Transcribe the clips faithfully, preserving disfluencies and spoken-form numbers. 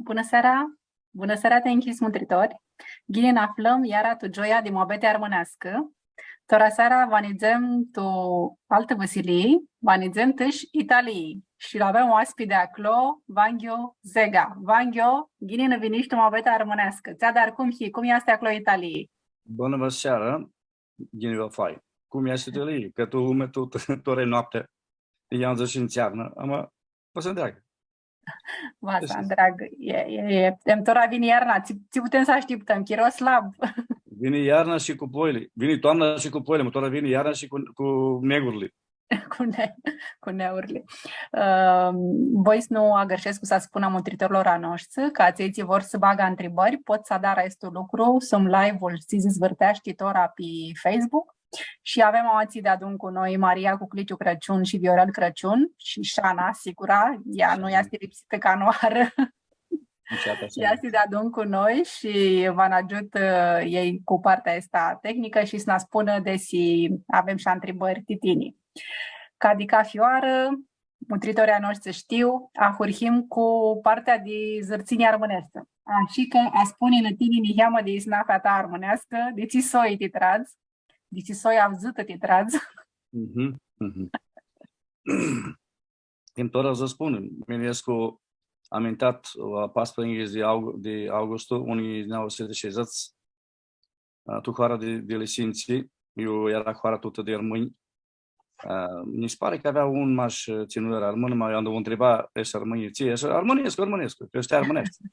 Bunã seara! Bunã seara, tinjisits mutritori! Ghini nã aflãm iara tu gioia di muabeti armãneascã. Tora seara va nidzem tu altã vãsilii, va nidzem tãsh Italii. Shi lu avem oaspi di aclo, Vanghiu Zega. Vanghiu, ghini nã vinish tu muabeti armãneascã. Tsi adari, cum hii, cum easti aclo Italii? Bunã vã seara! Ghini vã fai. Cum easti Italii? Cã tu lumea, tu, tu, tora e noaptea, e iandzã shi ntsearnã, ama va s-andreagã. Va s-, easti, andreagã. E, e, e. Em, tora vini iarna, tsi, tsi putem s-ashtiptãm, chiro slab. Vini iarna shi cu ploili. Vini toamna shi cu ploili, ma tora vini iarna shi cu, cu negurli. Cu ne-, cu neurli. Ãm, voi s-nu agãrshescu s-spun a mutritorlor a noshtri, cã atselj tsi vor s-bagã ntribãri, pot s-adarã aestu lucru, sum live-ul tsi s-vãrteashti tora pi Facebook. Shi avem aoatsi deadun cu noi Maria Cucliciu Crãciun shi Viorel Crãciun shi Shana, sigura, ea nu easti lipsitã canãoarã. Ea easti deadun cu noi shi va nã agiutã, ã, elj cu partea aestã tehnicã shi s-nã spunã desi avem shi ntribãri ti tini. Ca di cafi oarã, mutritorlji a noshtri shtiu, ahurhim cu partea di zãrtsinj armãneshti. Ashi cã aspuni-nã tini niheamã di isnafea ta armãneascã, di tsi soi ti tradz, di tsi soi avdzãtã ti tradz. Mhm, mhm. Em, tora va s-spun, mini escu amintat la paisprãdzatsi di aug-, di augustu, unã njilji nauã suti shaidzãts, a, tu hoara di, di Lisinci, iu eara hoara tutã di armãnj. A, nji si pari cã avea un mash, a, tsi nu eara armãn, ma anda u ntriba, eshti armãn? Tsi, eshti armãnescu, armãnescu, cã shtii armãneashti.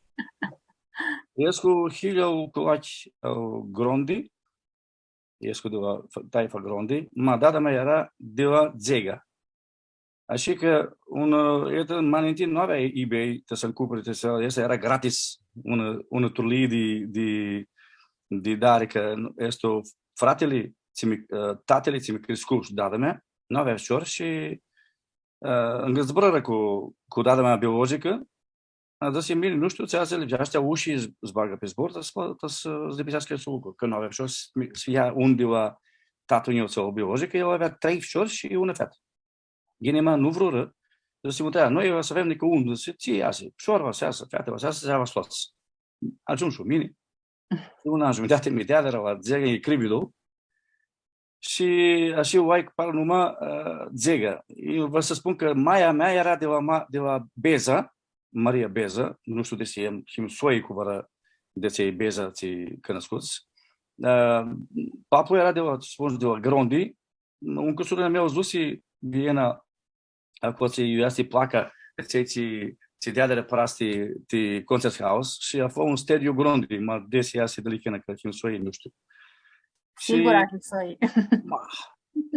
Escu hilj al Culachi, al Grondi, escu di la f-, taifa Grondi, ma dada mea eara di la Dzega. Ashi cã un, ã, etu, ma ninti nu avea eBay, ta s-ancupãri, ta s-, aestã eara gratis, unã, unã turlii di, di, di dari, cã estu fratili tsi mi, ã, tatili tsi mi criscu shi dada mea, nu avea ficior shi, ã, nj-zburãrã cu, cu dada mea biologicã, a dzãsi, mini, nu shtiu, tsi atsea lipseashti, aushi s-, s-bagã pi zbor, ta s-, ta s-, s-dipiseascã aestu lucru, cã nu avea ficior s-, s-ia un di la tatãl a njeu tsi-l biologic, cã el avea trei ficiori shi unã featã. Ghini, ma nu vrurã, dzãsi, mutrea, noi va s-avem nica un, dzãsi, tsi easi, ficior va s-easã, featã va s-easã, s-avem tots. Agiumshu mini, un an giumitati mi deadirã la Dzega, e Crividul, shi ashi u ai par numa, ã, Dzega. Eu va s-spun cã maia mea eara di la ma-, di la Beza, Maria Beza, nu shtiu desi, him soi cu vãrã di atselj Beza tsi cunuscuts. Ã, paplu eara di la, spun, di la Grondi, un cusurin a meu s-dusi Viena, aclo tsi iu easti placa, tsi, tsi, tsi deadirã prasti ti Concerthaus shi aflã un stediu Grondi, ma desi easti di lichina, cã him soi, nu shtiu. Sigura cã soi. Ma,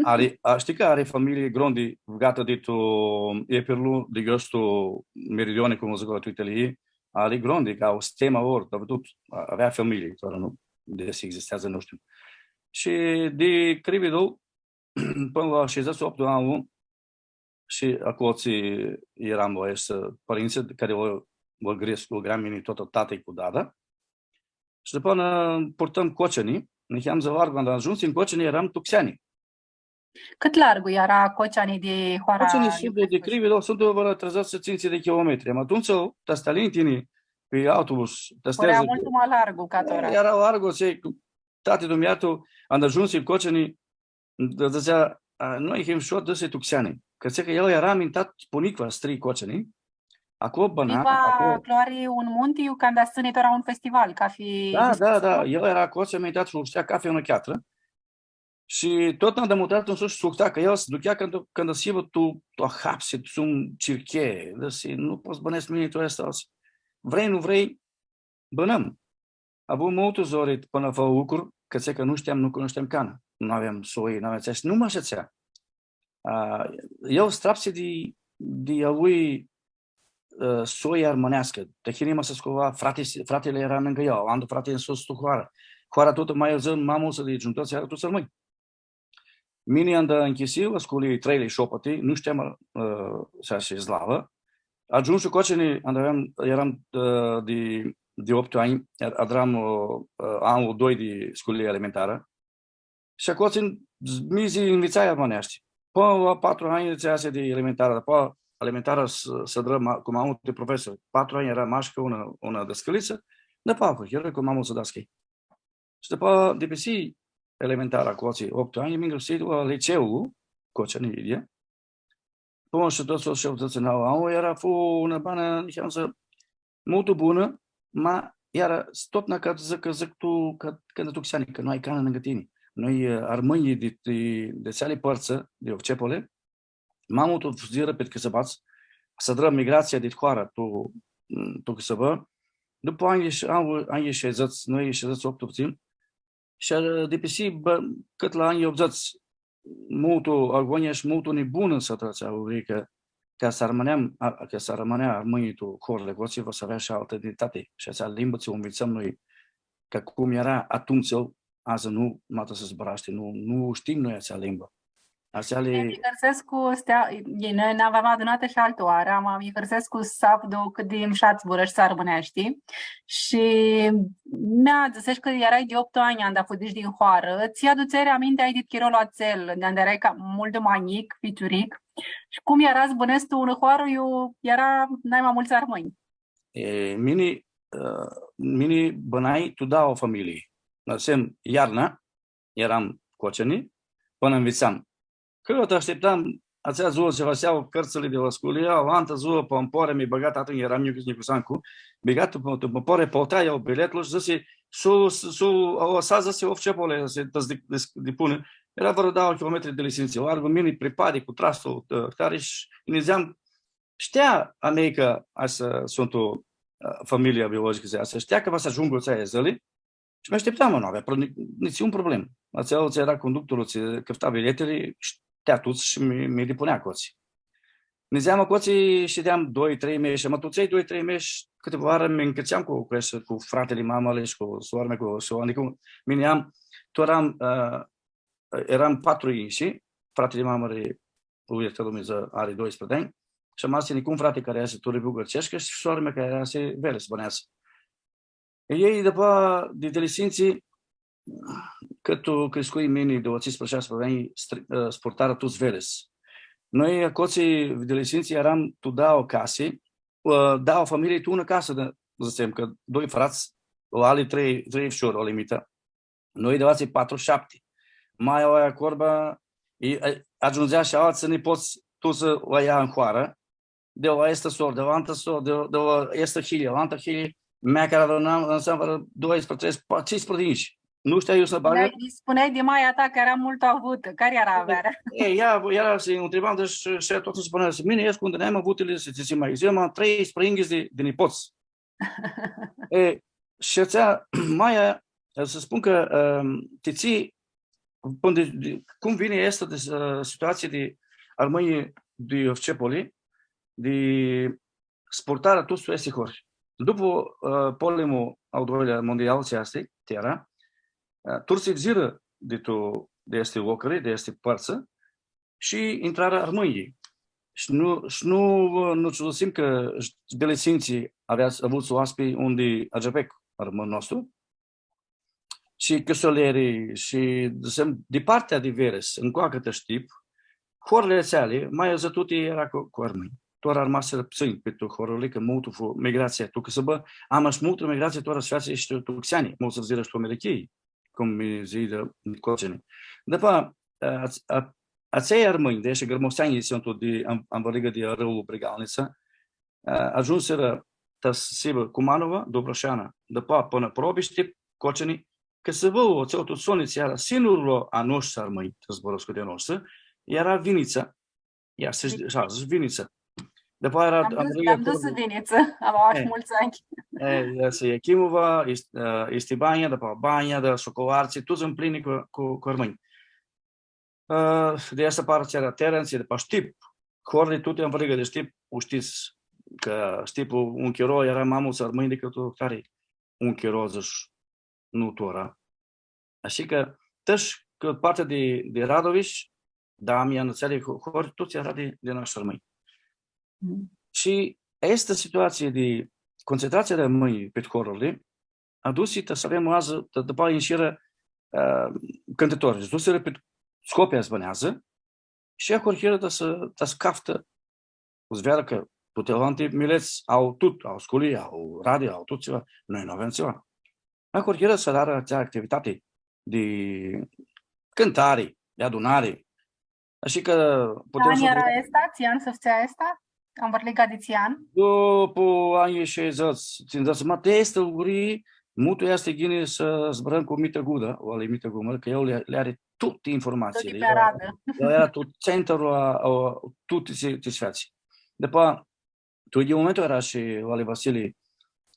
ari, a, shtii cã ari familii Grondi, fugatã di tu Epirlu, di aestu meridioni, cum dzãc, tu Italii, ari Grondi, ca o stemã lor, dar tut, a-, avea familii, tora nu, desi existeadzã, nu shtiu. Shi di Crividul, pãnã la shaidzãts shi optu anlu, shi aclo tsi eram la aeshti pãrintsã, cari lã, lã gre-, lã gream mini tut tati cu dada. Shi dupã nã purtãm Cociani, niheamã largu, anda agiumsim Cociani, eram tu Xeani. Cãt largu eara Cociani di hoara? Cociani suntu di Crividul, suntu vãrã treidzãts shi tsintsi di kilometri. Ma atumtsea, ta s-ti alinji tini pi autobuz, ta s-, pãrea multu ma largu ca tora. Eara largu, tsi, cu tati dumnidzã, anda agiumsim Cociani, dzãtsea, a, noi him ficior, dzãsi, tu Xeani. Cã tsi cã el eara amintat pi nicua s-trã Cociani, aclo bãna, nicua, aclo. Aclo ari un munti, iu canda s-tsãni tora un festival, cafi... Da, da, da, el eara aclo, tsi amintat shi u shtea cafi unã cheatrã. Shi tut anda mutrea tu nsus shi s-u shtea, cã el s-duchea canda, canda s-hibã tu, tu ahapsi, tu un cirche, dzãsi, nu pot s-bãnedz mini tu aestã, vrei, nu vrei, bãnãm. Avum multu zori pãnã aflãm lucruri, cã tsi cã nu shteam, nu cunushtem canã. Nu aveam soi, nu aveam tsi, nu mash atsea. A, el s-trapsi di, di a lui, ã, soi armãneascã. Ti hini ma s-sculã, frati, fratili eara ningã el, alantu frati nsus tu hoarã. Hoara tutã ma dzãc, ma multsã di giumitãts eara tuts armãnj. Mini anda nchisi la sculii trei shopati, nu shteam, ã, s-ashi zlavã. Agiumshu Cociani, anda aveam, eram, ã, di, di optu anj, adram, ã, anlu doi di sculii alimentarã. Shi aclo tsi, mizi nvitsai armãneashti. Pãnã la patru anj tsi easi di alimentarã, dupã elementara s-, s-adrã ma-, cu ma multi profesori. Patru anj eara mash ca unã, unã dãscãlitsã, dupã ahurhirã cu ma multsã dascalj. Shi dupã dipisi elementara cu atselj optu anj, mi ngrãpsii la liceul Coceni, idyea. Pãnã shi tut shi avdzãts nauã anj, eara, fu unã banã, niheamã, multu bunã, ma eara s-, totna ca dzãc, ca dzãc tu, ca, ca tu xeani, cã nu ai canã ningã tini. Noi, ã, armãnjlji di, di, di atseali pãrtsã, di Ovcepole, ma multu fudzirã pit cãsãbadz, s-adrã migratsia di hoarã tu, tu cãsãbã. Dupã anjlji sh-, anjlji, anjlji shaidzãts, noi shaidzãts optu putsãn, shi, ã, dipisi, bã, cãt la anjlji optudzãts, multu agonja shi multu nibunã s-adrã atsea, cã, ca s-armãneam, a, ca s-armãnea armãnjlji tu horli, aclotsi va s-avea shi altã identitati. Shi atsea limbã tsi u nvitsãm noi, ca cum eara atumtsea, adzã nu, ma ta s-zburashti, nu, nu shtim noi atsea limbã. Atsea li... Mi hãrsescu, stea, e, noi nã avem adunatã shi altã oarã, ama mi hãrsescu s-avdu cãt di mushat zburãshti armãneashti. Shi mea dzãsesh cã earai di optu anj anda fudzish din hoarã. Tsi adutseri aminti ai dit chirolu atsel, di anda earai ca multu ma njic, ficiuric? Shi cum eara s-bãnedz tu unã hoarã iu eara nai ma multsã armãnj? E, mini, ã, mini bãnai tu dauã familii. Nãsem iarna, earam Coceni, pãnã nvitsam. Cã eu ti ashtiptam atsea dzuã tsi va s-ljau cãrtsãli di la sculii, alantã dzuã, pi ampore, mi bãga tata, earam njic-, njicusancu, bãga tu, tu ampore, pãltai, ljau biletlu shi dzãsi, su, su, o, sa, dzãsi, Ovcepole, s-, ta s-di-, di-, dipunã. Eara vãrã dauã kilometri di Delisintsi, largu, mini, pripadi cu trastul, ã, cari shi nidzeam, shtea a mea cã atsea suntu, ã, familia biologicã, atsea, shtea cã va s-agiungu atsea dzãli, shi mi ashtiptam, nu avea pro-, ni-, nitsiun problem. Atsel tsi eara conductorlu, tsi cãfta biletili, shtea tuts shi mi, mi dipunea aclotsi. Nidzeam aclotsi, shideam doi, trei meshi, ma tu atselj doi, trei meshi, cãtivãrãoarã mi ncãceam cu, cu, cu fratili, mamãli shi cu soarã-mea, cu, shi, adicã, mini am, tu earam, ã, earam patru inshi, fratili mamãli, lui, iertã Dumnidzã, ari doisprãdzatsi di anj, shi amasi nicu un frati cari easti tu Republica Cehã shi soarã-mea cari easti Veles, bãneadzã. E, elj, dupã, di Delisintsi, cãt criscui mini, di la tsisprãdzatsi, shasprãdzatsi di anj, stri-, ã, s-purtarã tuts Veles. Noi, aclotsi, di Delisintsi, earam tu dauã casi, ã, dauã familii tu unã casã, di, dzãtsem cã doi frats, la ali trei, trei ficiori, ali mita. Noi di la atselj patru, shapti. Maia aoa, corba, i, a, agiundzea shi altsã nipots, tuts la ea tu hoarã, di la aestã sor, di la alantã sor, di, di la aestã hilji, la alantã hilji, mea cari avea, nã-, nãsã vãrã doisprãdzatsi, pa-, tsisprãdzatsi di inshi. Nu shtia iu s-bagã. Spuneai, spuneai di maia ta cã eara multu avutã. Cari eara avearea? E, ea, eara, s-u ntribam, deci, shi, shi tut spunea, dzãsi, mini escu unã di nai ma avutili, s-dzãtsem, ma, dzãtsem, ma treisprãyinghits di, di nipots. E, shi atsea, maia, s-spun cã, ãm, ti tsi, pãnã di, di, cum vini aestã di, ã, situatsii di armãnjlji di Ovcepoli, di s-purtarã tuts tu aesti hori. Dupã, ã, polimlu al doilea mondial, tsi easti, tsi eara, ã, turtsãlj fudzirã di tu, di aesti locuri, di aesti pãrtsã, shi intrarã armãnjlji. Shi nu, shi nu, nu ciudusim cã Delisintsi avea, avuts oaspi un di Agepec, armãn nostru, shi Chisoleri, shi, dzãtsem, di partea di Veles, ncoa cãtã Shtip, horli atseali, ma dzãc tuti eara cu, cu armãnj. Tora armasirã ptsãnj pi tu horli, cã multu fu migratsia tu cãsãbã, ama shi multu migratsia tora s-featsi shi tu, tu xeani, multsã fudzirã shi tu Americhii, cum mi dzãsi di Coceni. Dupã, a, a, atselj armãnj, di aeshti gãrmosteanj, suntu di an-, anvãrliga di arãulu Bregalnitsa, a, agiumsirã ta s-hibã Cumanova, Dobrosheana, dupã pãnã Probi, Shtip, Coceni, cã s-vãrã atsel tu soni tsi eara singurlu a noshtri armãnj, tsi zburãscu di a noshtri, eara Vinitsa, Ia, s-, s-, s-, Vinitsa. Dupã eara, am dus, am dus Vinitsa, am avut multsã anj. E, ia, s-, Iachimova, Ist-, ã, Istibania, dupã Bania, da, Socolartsi, tuts mplini cu, cu, cu armãnj. Ã, di aestã parti eara Terenci, dupã Shtip, horli tuti anvãrliga di Shtip, u shtits, cã Shtiplu un chiro eara ma multsã armãnj dicãt tu cari un chiro, dzãc, nu tora. Ashi cã, tãsh, cã partea di, di Radovish, Damian, atseali ho-, hori, tuts eara di, di noshtri armãnj. Mm. Shi aestã situatsii di concentratsia di armãnj pit horli, adusi ta s-avem adzã, ta, dupã inshirã, ã, cãntãtori, s-dusirã pit Scopia s-bãneadzã, shi ahurhirã ta s-, ta s-caftã s-veadã cã tuti alanti milets au tut, au sculii, au radio, au tut tsiva. Noi nu avem tsiva. Ahurhirã s-adarã atsea activitati di cãntari, di adunari. Ashi cã putem s-... Tsi an eara aestã? Tsi an s-fãtsea aestã? Anvãrliga di tsi an? Dupã anjlji shaidzãts, tsindzãts, ma ti aestã lucri, multu easti ghini s-zburãm cu Mitã Guda, u ali Mitã Gumã, cã el li, li ari tuti informatsiili. Tuti pi aradã. El eara tu centrul a, a, tuti tsi, tsi s-featsi. Dupã, tu idyiu momentu eara shi u ali Vasili,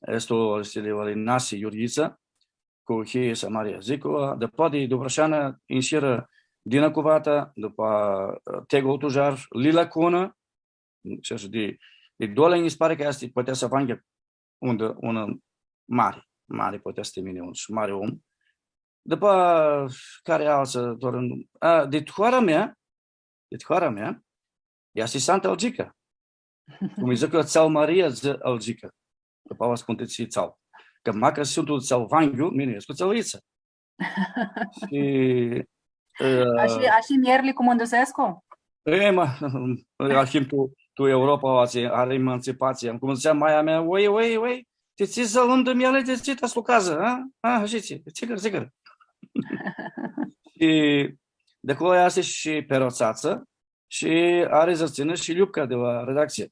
aestu, Vasili, u ali Nasi Iurghitsa, cu hilj-sa Maria Zicova, dupã di Dobrãshanã, inshirã Dina Cuvata, dupã, ã, Tego Tujar, Lila Cona, shi di, di doilea nji s-pari cã easti poetesa Vanghe, unã, unã mari, mari poetesa ti mini, un mari om. Dupã, cari altsã, doar un, a, di hoara mea, di hoara mea, easti Santa Algica. Cum lji dzãc eu, Tsal Maria, dzã Algica. Dupã aoa s-cãntã tsi Tsal. Cã macã suntu Tsal Vanghiu, mini escu Tsal Itsa. Shi, ã, ashi, ashi mierli cumãndusescu? E, ma, ahim tu, tu Europa, aoatsi, ari emancipatsii. Cum dzãtsea maia mea, oi, oi, oi, ti tsi s-alãndã mielli, ti tsi ta s-lu cazã, a? A, shi tsi, tsi cãr, tsi cãr. Shi di aclo easti shi Pero Tsatsã, shi ari s-tsãnã shi Ljupca di la redactsii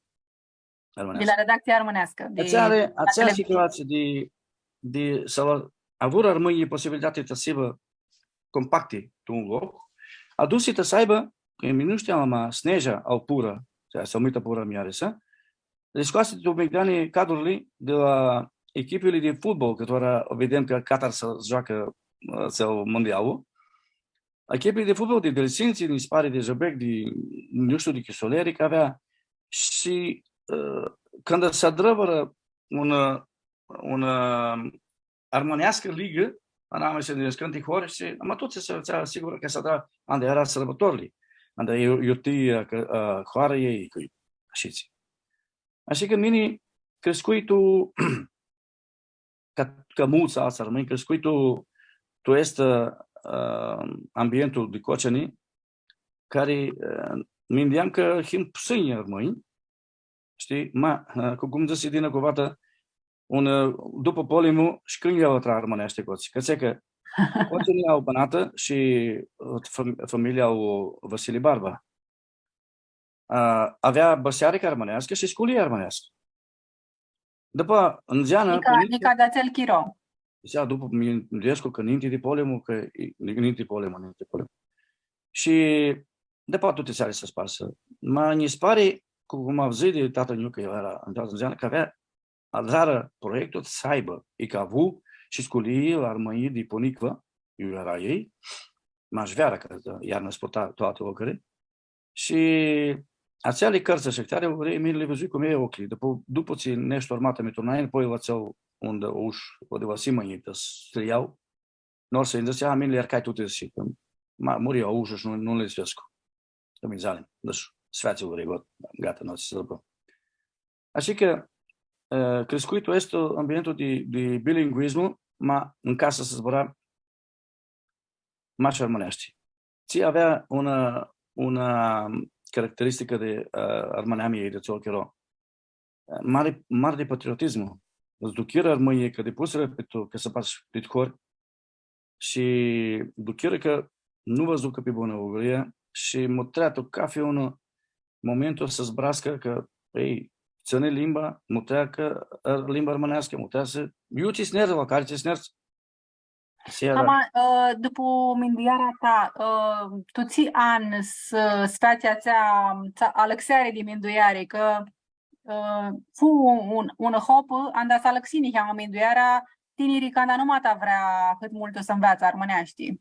armãneascã. Di la redactsia armãneascã, di... Atsea ari, la atsea televiziuni. Situatsii di, di s-avurã armãnjlji posibilitatea ta s-hibã compacti tu un loc, adusi ta s-aibã, cã mini nu shtiam, ma Sneja al Pura, tsi s-alumita Pura Miarisa, li scoasi tu migdani cadrurli di la echipili di fotbal, cã tora videm cã Qatar s-joacã, ã, atsel mondialu. Echipili di fotbal di Delsintsã, nji s-pari di Zãbec, di, nu shtiu, di Chisoleri, cã avea shi, ã, cãndu s-adrã vãrã unã, unã armãneascã ligã, anamisa di niscãnti hori, shi, ama tuti s-, s-, sigur cã s-adrã anda eara sãrbãtorli, anda iu, iu ti, ã, cã, ã, hoara ei, cã, ashitsi. Ashi cã mini criscui tu, ca, ca multsã altsã armãnj, criscui tu, tu aestu, ã, ambientul di Cociani, cari, ã, minduiam cã him psãnj armãnj, shtii? Ma, ã, cu, cum dzãsi Dina Cuvata, un, ã, dupã polimu, shi cãndu lj-au tra armãneashti Cotsi. Cã tsi cã Cociani au bãnatã shi, ã, fam-, familia al Vasili Barba. Ã, avea bãsearicã armãneascã shi sculii armãneascã. Dupã, ãn dzeanã, nica, cu nica di atsel chiro. Dzãtsea, dupã, mi minduescu cã ninti di polimu, cã e, ninti di polimu, ninti di polimu. Shi dupã tuti atseli s-sparsã. Ma nji s-pari, cu, cum avdzãi di tatã-nju, cã el eara ãn dzeanã, cã avea, adrarã proiectul s-aibã, i cã avu shi sculii la armãnjlji di Ponicva, iu eara elj, mash veara, cã iarna s-purta tu alti locuri, Shi atseali cãrtsã shi cari, mini li vidzui cu mei oclji. Dupã, dupã tsi Neshtu Armata mi turnai nãpoi la atsel undã aush, undã va s-hibã nji ta s-li ljau, nor s-nji dzãtsi, a, mini li arcai tuti, dzãsi, cã ma, muri aushlu shi nu, nu li s-vescu. Cã mi zalim, deci, s-featsi un rigot, gata, nu tsi s-dupã. Ashi cã, ã, criscui tu aestu ambientu di, di bilinguismu, ma ãn casã s-zbura mash armãneashti. Tsi avea unã, unã caracteristicã di, ã, armãneamea di atsel chiro. Mari, mari di patriotismu. S-duchirã armãnjlji cã dipusirã pi tu, cã s-bash pit hori, shi duchirã cã nu va s-ducã pi bunã uguria shi mutrea tu cafi un momentu s-zburascã cã, ei, tsãni limba, mutrea cã, ã, limba armãneascã, mutrea s-, iu tsi s-nerdzã, la cari tsi s-nerdzã. Ama, ã, dupu mindueara ta, ã, tu tsi an s-, s-featsi atsea, atsea alãxeari di mindueari, cã, ã, fu un, un, unã hopã, anda s-alãxi niheamã mindueara, tinirlji canda nu ma ta vrea ahãt multu s-nveatsã armãneashti.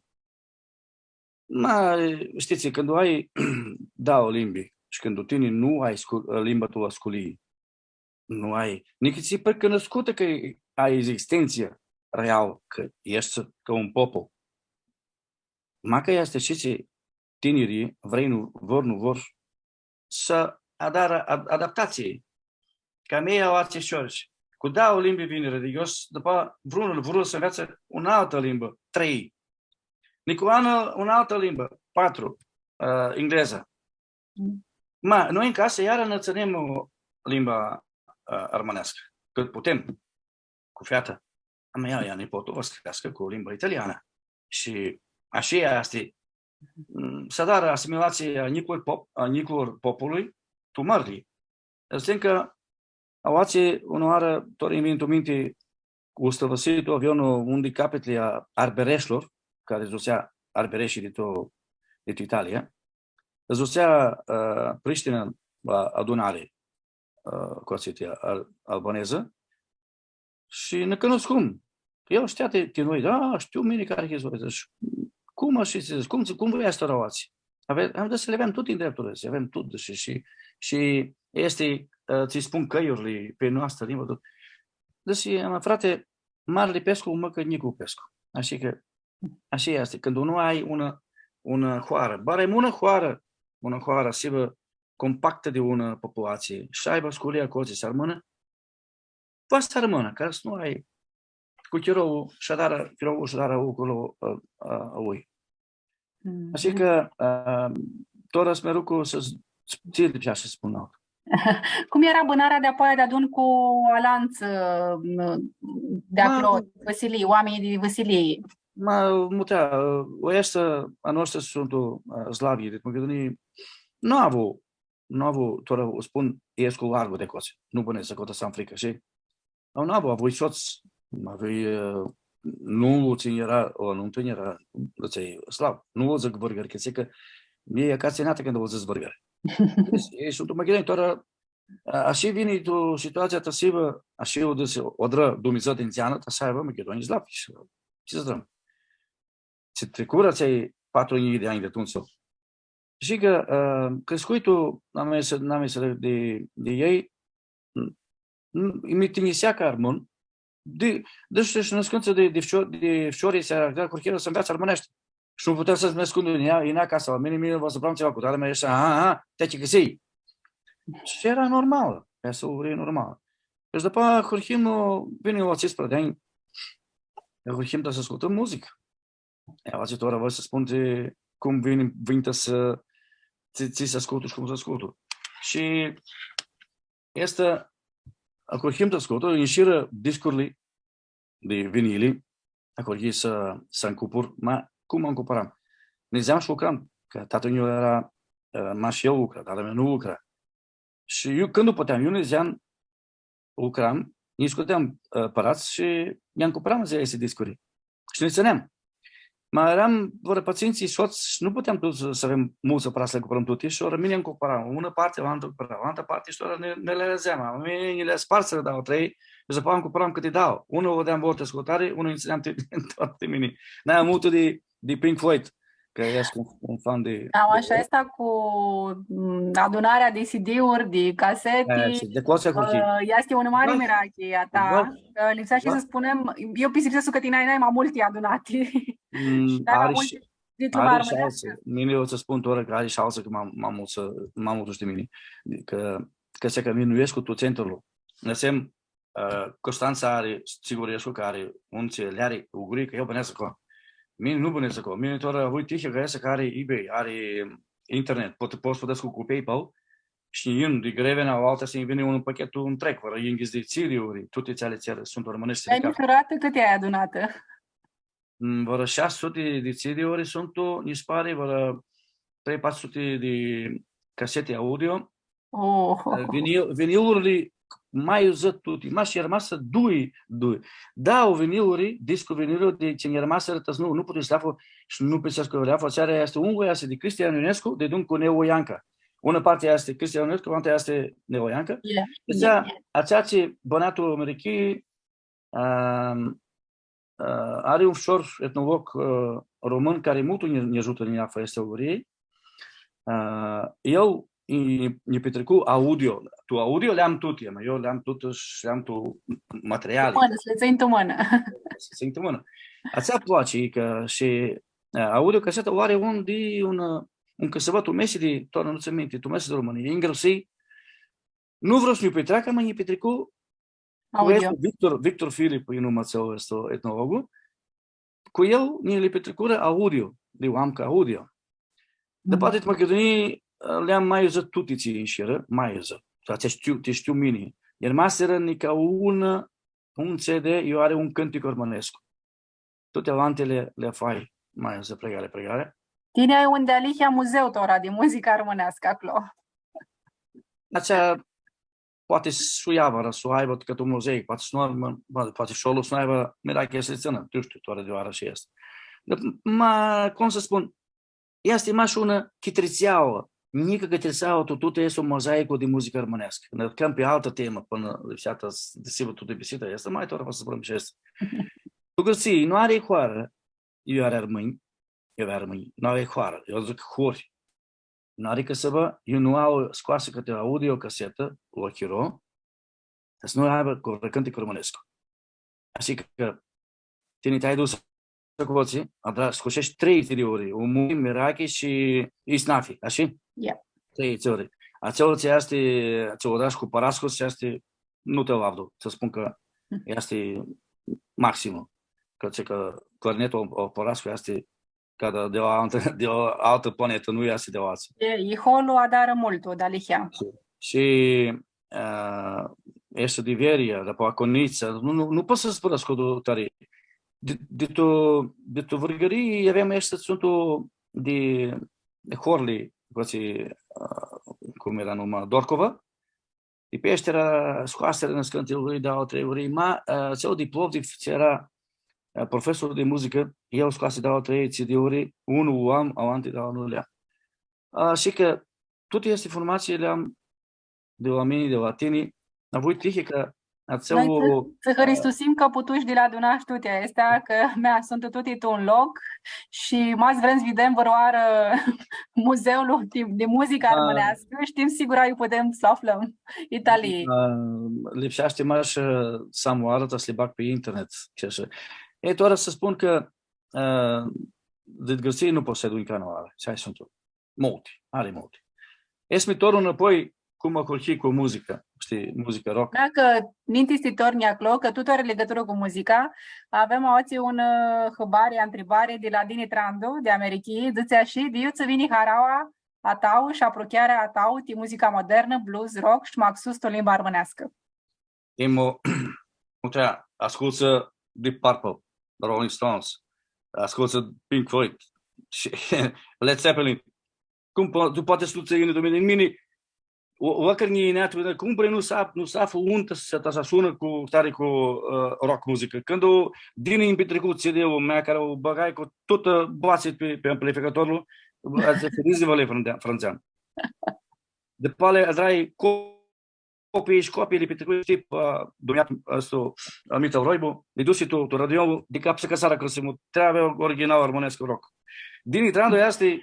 Ma, shtits, cãndu ai dauã limbi shi cãndu tini nu ai scu-, limba tu la sculii, nu ai, nica tsi pãrcãnãscutã cã ai existentsã realã, cã eshti ca un poplu. Macã easti shi tsi tinirlji, vrei nu vor, nu vor, s-adarã ad-, adaptatsii. Ca mea aoatsi shi ori. Cu dauã limbi vinirã di jos, dupã vrunlu, vrunlu s-nveatsã unã altã limbã, trei. Nicu anã, unã altã limbã, patru, ã, ingleza. Mm. Ma, noi tu casã iarã nã tsãnem, ã, limba, ã, armãneascã, cãt putem, cu feata. Ama ea, ea, nipotlu, va s-creascã cu limba italianã. Shi ashi easti, mm, s-adarã asimilatsii a njiclor pop-, a njiclor populi, tu mãrli. Dzãc cã aoatsi, unãoarã, tora nj-vini tu minti, cu Stãvãsitu avea un, un di capitli a arbereshilor, cari s-dutsea, arbereshii di tu, di tu Italia, s-dutsea, ã, Prishtina la adunari, ã, cu atsea al-, albanezã, shi nã cunuscum. El shtea ti, ti noi, da, shtiu mini cari hits voi, dzãc, cum ashi, dzãc, cum, cum voi aestã aoatsi? Ave-, am dzãs s-li avem tuti ndrepturli, s-avem tut, shi, shi, shi easti, ã, tsi spun cãljurli pi noastrã limbã, tut. Dzãsi, ama, frate, marli pescu, mãcã njiclu pescu. Ashi cã, ashi easti, cãndu nu ai unã, unã hoarã, barem unã hoarã, unã hoarã s-hibã compactã di unã populatsii, shi aibã sculia aclotsi s-armãnã, va s-armãnã, ca s-nu ai cu chirolu, sh-adarã, chirolu sh-adarã aclo, ã, ã, a lui. Mhm. Ashi cã, ã, tora s-mi arucu s-, s-, tsi lipsea s-spun altu. Cum eara bãnarea di apoia deadun cu alantsã, ã, di aclo, ma, vãsilii, oaminjlji di vãsilii? Ma, mutea, ã, aeshti a noshtri suntu, ã, slavlji, di Machidunii, nu avu nu avu, tora u spun, escu largu di aclotsi. Nu bãnedz aclo, ta s-am fricã, shi? Au, nu avu, avui sots, avui, ã, nunlu tsi eara, o, nu tsi eara, dzãtsi, slav, nu lã dzãc vãrgãri, cã dzãc cã mini ca tsi nj-easti cãndu lã dzãc vãrgãri. Elj, elj suntu machidonj, tora, ã, ashi vini tu situatsia ta s-hibã, ashi u dzãsi, u adrã Dumnidzã di ndzeanã, ta s-aibã machidonj slavlji, shi tsi s-adrãm? Tsi tricurã atselj patru njilji di anj di atumtsea. Shi cã, ã, criscui tu, n-am s-, n-am s-, di, di elj, n-, n-, mi tinjisea ca armãn, di, deci shi nãscãntsã di, di fcio-, di fciorlji s-ahurhirã s-nveatsã armãneashti. Shi nu putea s-mi ascundu, yinea, yinea acasã la mini, mini va s-vream tsiva cu tata, mi dzãtsea, aha, aha, ti achicãsii. Shi eara normalã, eara unã vãrã normalã. Deci dupã ahurhim, vini la tsisprãdzatsi di anj, ahurhim ta s-ascultãm muzicã. E, aoatsi tora voi s-spun tsi, cum vini, vini ta s-, tsi, tsi s-ascultu shi cum s-ascultu. Shi easti, ahurhim ta s-ascultu, inshirã discurli di vinili, ahurhii s-, s-ancupur, ma cum ancupuram? Nidzeam shi lucram, cã tatã-nju eara, e, mash el lucra, tata-meu nu lucra. Shi eu, cãndu puteam, eu nidzeam, lucram, nji scuteam, ã, pãradz shi nj-ancupuram aesti discuri. Shi nã tsãneam. Ma earam vãrã patsintsi sots shi nu puteam tuts s-, s-avem multsã pãradz s-li ancupuram tuti shi ora mini ancupuram unã parti, alantã ancupuram alantã parti shi tora nã, nã li aledzeam. Ma mini nji li spartsirã dauã, trei, shi dupã ancupuram cãti dauã. Unã u dãdeam vãrã ti ascultari, unã nji tsãneam ti, ti mini. Nai multu di, di Pink Floyd. Cã escu un, un fan di, da, di ashi, aestã cu, mm, adunarea di C D-uri, di caseti, e, shi di aclo ahurhii. Ã, easti unã mari mirachi a ta, cã lipseashti s-spunem, eu pistipsescu cã tini ai nai ma multi adunati. Mm, shi nai ma multi shi, dit lumea armãneascã. Ari shi altsã. Mini eu tsã spun tora cã ari shi altsã cã ma, ma multsã, ma multu shi di mini. Cã, cã s-, cã mini nu escu tu centrul. Nãsem ã, Constantsa ari, sigur, escu cã ari, un tsi li ari, u guri cã eu bãnedz aclo. Mini nu bãnedz aclo. Mini tora avui tihea cã easti cã ari eBay, ari internet, pot, pot s-plãtescu cu PayPal shi nj-yin di Grevena, aoaltã s-nji vini un pachet ntreg, vãrã yinghits di C D-uri, tuti atseali tsi suntu armãneshti. Ai di cap. Micãratã, cãti ai adunatã? Mm, vãrã shasi suti di C D-uri suntu, nji si pari, vãrã trei, patru suti di caseti audio. Oh. Eh, vinil-, vinilurli ma iudzã tuti, mash nj-armasirã dui, dui. Dauã viniluri, discu viniluri di tsi nj-armasirã, ta s-, nu, nu putui s-li aflu shi nu pistipsescu cã li aflu, atsea easti unlu, easti di Cristian Ionescu, deadun cu Nelu Ianca. Unã parti easti Cristian Ionescu, alantã easti Nelu Ianca. Yeah, atsea, yeah, atsea tsi bãna tu Americhii, Ãm, ã, ari un ficior etnolog, ã, român cari multu nji, nji agiutã, nji aflã aesti lucri. Ã, el nji, nji pitricu audio. Tu audio li am tuti, ma eu li am tuti shi li am tu materiali. Tu mãnã, s-li tsãnj tu mãnã. S-li tsãnj tu mãnã. Atsea nj-place, cã shi, ã, audio casetã u ari un di un, ã, un cãsãbã tu mesi di, tora nu tsãn minti, tu mesi di Romãnii. Ngrãpsii, nu vru s-nji u pitreacã, ma nji pitricu cu aestu Victor, Victor Filip, e numa atsel, aestu etnologu, cu el nji li pitricurã audio, di u am ca audio. Dupã atsea tu Machidunii, li am ma iudzã tuti tsi inshirã, ma iudzã. Atsea shtiu, ti shtiu mini. Nj-armasirã nica unã, un C D, iu ari un cãntic armãnescu. Tuti alantili li, li fai ma iudzã, pregari, pregari. Tini ai un dealihea muzeu tora di muzicã armãneascã aclo. Atsea poati s-u ia vãrã, s-u aibã cãtã un muzeu, poati s-nu aibã, poati, poati Shollu s-nu aibã mirachi s-li tsãnã, nu shtiu, tora di oarã shi easti. Dar, ma, cum s-spun, easti mash unã chitritseauã, njicã chitritseauã, tu, tutã easti un mozaicu di muzicã armãneascã. Nã ducem pi altã temã, pãnã lipsea s-, desigur, tutã bisita easti, ma tora va s-zburãm shi aestã. Tu Gãrtsii, nu ari hoarã, iu ari armãnj, iu ari armãnj, nu ari hoarã, eu dzãc hori. Nu ari cãsãbã, iu nu au scoasã cãti audio casetã, la chiro, s-nu aibã cu vãrã cãntic armãnescu. Ashi cã tini ti-ai dus aclotsi, adra-, scusheshti trei C D-uri, Umui, Mirachi shi Isnafi, ashi? Ia. Trei C D-uri. Atsea tsi easti, tsi u adrash cu Parascu, tsi easti, nu ti lavdu, s-spun cã easti maximul. Cã tsi cã clarinetul a, a Parascu easti ca di, di la altã, di la altã planetã, nu easti di la atsea. E, Iholu adarã multu, dealihea. Shi, shi, ã, easti di Veria, dapoaia Conitsa, nu, nu, nu pot s-zburãscu tu tari. Di, di tu, di tu Vãrgãrii avem easti, suntu di, di horli, atsea, ã, cum eara numa, Dorcova, di Peshtera, scoasirã nãscãnti uri, dauã, trei uri, ma, ã, atsel di Plovdiv, tsi eara, ã, profesor di muzicã, el scoasi dauã, trei C D-uri, unu u am, alanti dauã nu li am. Ã, shi cã tuti aesti informatsii li am di la mini, di la tini, avui tihi cã atsel... Noi tsã, tsã hãristusim cã putush di li adunash tuti aesti, cã, mea, suntu tuti tu un loc shi ma s-vrem s-videm vãrãoarã muzeul di, di muzicã armãneascã, shtim sigura iu putem s-aflãm. Italii. Ã, lipseashti mash, ã, s-am oarã, ta s-li bag pi internet, shi ashi. E, tora s-spun cã, ã, di Gãrtsii nu pots s-adunj canãoarã, ashi suntu. Multi, ari multi. Es mi tornu nãpoi cum ahurhii cu muzica, shtii, muzica rock. Da, cã ninti s-ti tornji aclo, cã tut ari ligãturã cu muzica, avem aoatsi un, ã, hãbari, ntribari di la Dini Trandu, di Americhii, dzãtsi ashi, di iu tsã vini haraua a tau shi apruchearea a tau ti muzica modernã, blues, rock shi maxus tu limba armãneascã? Imo, mutea, ascultsã Deep Purple, Rolling Stones, ascultsã Pink Floyd shi Led Zeppelin. Cum po-, tu poati s-nu tsã yini tu mini? Mini, o, o cãrnii neatru, cum vrei nu s-af-, nu s-aflu un ta s-, ta s-sunã cu, tari cu, ã, rock muzicã. Cãndu Dini nj-pitricu C D-ul, mea, cari u bãgai cu tutã boatsi pi, pi amplificatorlu, atsea furizi va li frãndeam, frãndzeam. Dupã atsea adrai co-, copii shi copii, li pitricu, shtii, ã, dumniat, ã, stu, ã, Mital Roibu, li dusi tu, tu radio, di cap s-cãsarã, cã s-mu treabã original armãnescu rock. Dini Trandu easti,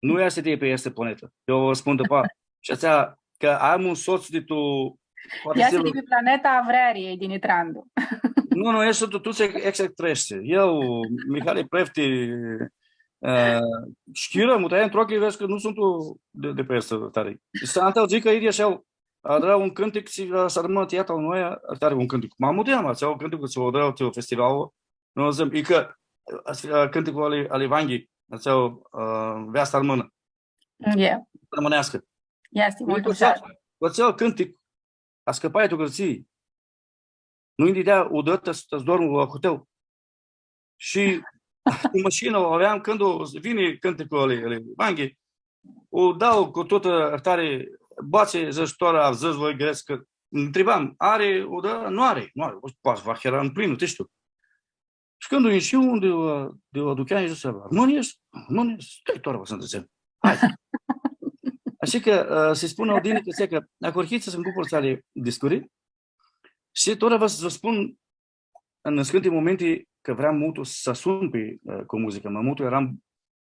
nu easti di pi aestã planetã. Eu vã spun dupã. Shi atsea cã am un sots di tu, poati... Easti di pi planeta a vreariljei, Dini Trandu. Nu, nu, easti tu, tu tsi extraterestri. Eu, Mihali Prefti, ã, Shchirã, mutai ntr-oclji, vedz cã nu suntu di, di pi aestã tari. Shi s-antã dzãc cã idyea shi el adra un cãntic tsi, ã, s-armãnã ti iata al noi, ã, tari un cãntic. Ma muteam, atsea un cãntic tsi u adra ti festivalul, nu dzãm, i cã, ã, cãnticlu ali, ali Vanghi, atsea, ã, Veasta armãnã. Mm, e. Armãneascã. Easti multu cu atsea, cu atsel cãntic, ascãpai tu Gãrtsii. Nu-nj dãdea udã ta s-, ta s-dormu la hotel. Shi tu mashina u aveam, cãndu vini cãnticlu ali, ali Vanghi, u dau cu tutã tari boatsi, dzãc, tora, dzãc, voi grets, cã ntribam, ari udã? Nu ari, nu ari. Poati va eara mplinã, tsi shtiu. Shi cãndu inshiu di la, di la duchean, dzãsi, nu easti, nu easti, stai, tora va s-ntribãm. Hai. Ashi cã, ã, s-lji spun al Dini cã, cã ahurhii s-nj-cumpãr atseli discuri shi tora va s-vã spun, tu nãscãnti momenti, cã vream multu s-sun pi, ã, cu muzica, ma multu eram,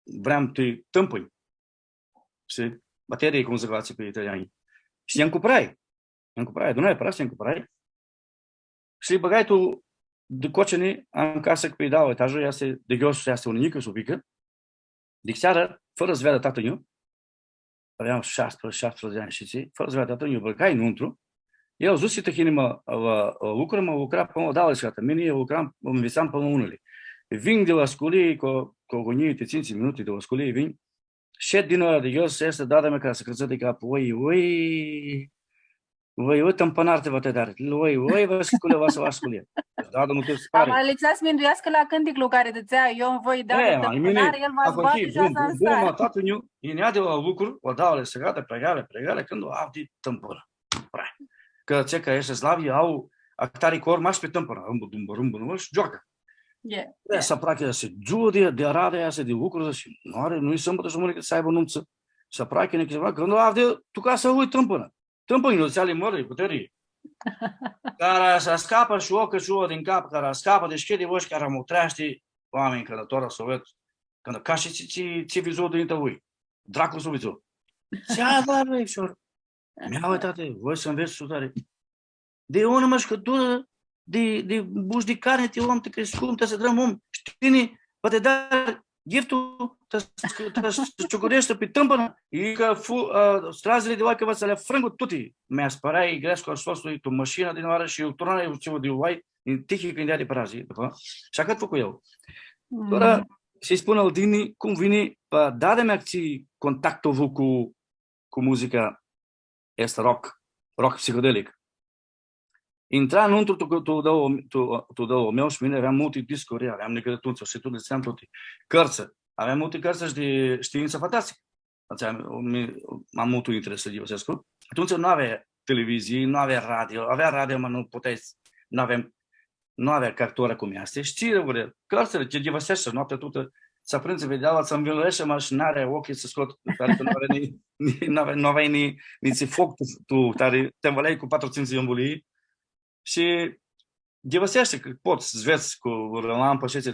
vream ti tãmpãnj. Shi baterii, cum dzãc atselj pi italiani. Shi lj-ancuprai. Lj-ancuprai, adunai parats, lj-ancuprai. Shi li bãgai tu, di Cocini, am casã pi dauã etajã, easti di jos, easti unã njicã supicã. Di searã, fãrã s-veadã tatã-nju, aveam shasprãdzatsi, shaptisprãdzatsi di anj shi tsi, fãrã s-veadã tatã-nju, bãgai nuntru. El dzãsi, tihini ma, la, la lucru, ma lucra pãnã la dauã di searã. Mini lucram, nvitsam pãnã la unã. Vin di la sculii, cu, cu agonii ti tsintsi minuti di la sculii, vin, Shed dinãoarã di ghios, easti dada mea ca s-cãtsã di cap, oi, oi, oi, oi, tãmpãnari ti va ti adari, oi, oi, va sculea, va s-, va sculea. Dada nu ti s-pari. Ama lipsea s-minduiascã la cãnticlu cari dzãtsea, eu voi da tãmpãnari, el va s-bati shi bum, bum, bum, ma tatã-nju, yinea di la lucru, u da la sãgata, pregari, pregari, cãndu u avdi tãmpãna. Pra. Cã tsi cã easti slavi, au ahtari cor mash pi tãmpãna, rãmbã, dumbã, rãmbã, dumbã, shi gioacã. E, s-aproachi, dzãsi, dzuã di, di aradã, easti di lucru, dzãsi, nu ari, nu-i sãmbãtã shi dumãnica s-aibã numtsã. S-aproachi, nã chisima, cãndu u avdi tu casã, oi, tãmpãna. Tãmpãna, dzãtsea, ali mãri, puteri. Cara s-ascapã shi o cãciurã din cap, cara ascapã, dishcljidi ochi, cara mutreashti, oaminj, cã tora s-u ved, cã ca shi tsi, tsi, tsi vidzu dinãintea lui. Dracul s-u vidzu. Tsi adari, bre, ficior? Mea, oi, tati, voi s-anvets tu tari. Di unã mãshcãturã di, di bush di carni, ti om, ti criscum, ta s-adrãm om, shi tini, va ti adari ghiftu, ta s-, ta s-ciucureshti pi tãmpãna, i cã fu-, a, strazili di oai cã va s-li afrãngu tuti. Mi aspãrea, i grescu a sotslu, tu mashina dinãoarã shi eu turnai, eu tsi di oai, in tihi cãndu eara di pãradz, dupã, shi ahãt fãcu el. Tora, s-lji spun al Dini, cum vini, pa, dada mea tsi contactu avu cu, cu muzica, easti rock, rock psihedelic. Intra nuntru tu, tu, tu, tu, tu meu shi mini aveam multi discuri, aveam nicã di atumtsea, shi tu li tsãneam tuti. Cãrtsã. Aveam multi cãrtsã shi di shtiintsã fantasticã. Atsea, mi, am multu interes s-ghivãsescu. Atumtsea nu avea televizii, nu avea radio, avea radio, ma nu puteai, nu aveam, nu avea ca tora cum easti. Shtii, bre, cãrtsãli, tsi ghivãseshti noaptea tutã, s-aprindzi videala, tsã nvilueshti, mash n-ari oclji s-scot, cari nu avea ni, ni, nu avea, nu avea ni, ni tsi foc tu, tu, cari ti nvãleai cu patru, tsintsi ambulii. Shi ghivãseshti cã pots s-vedz cu lampã shi tsi,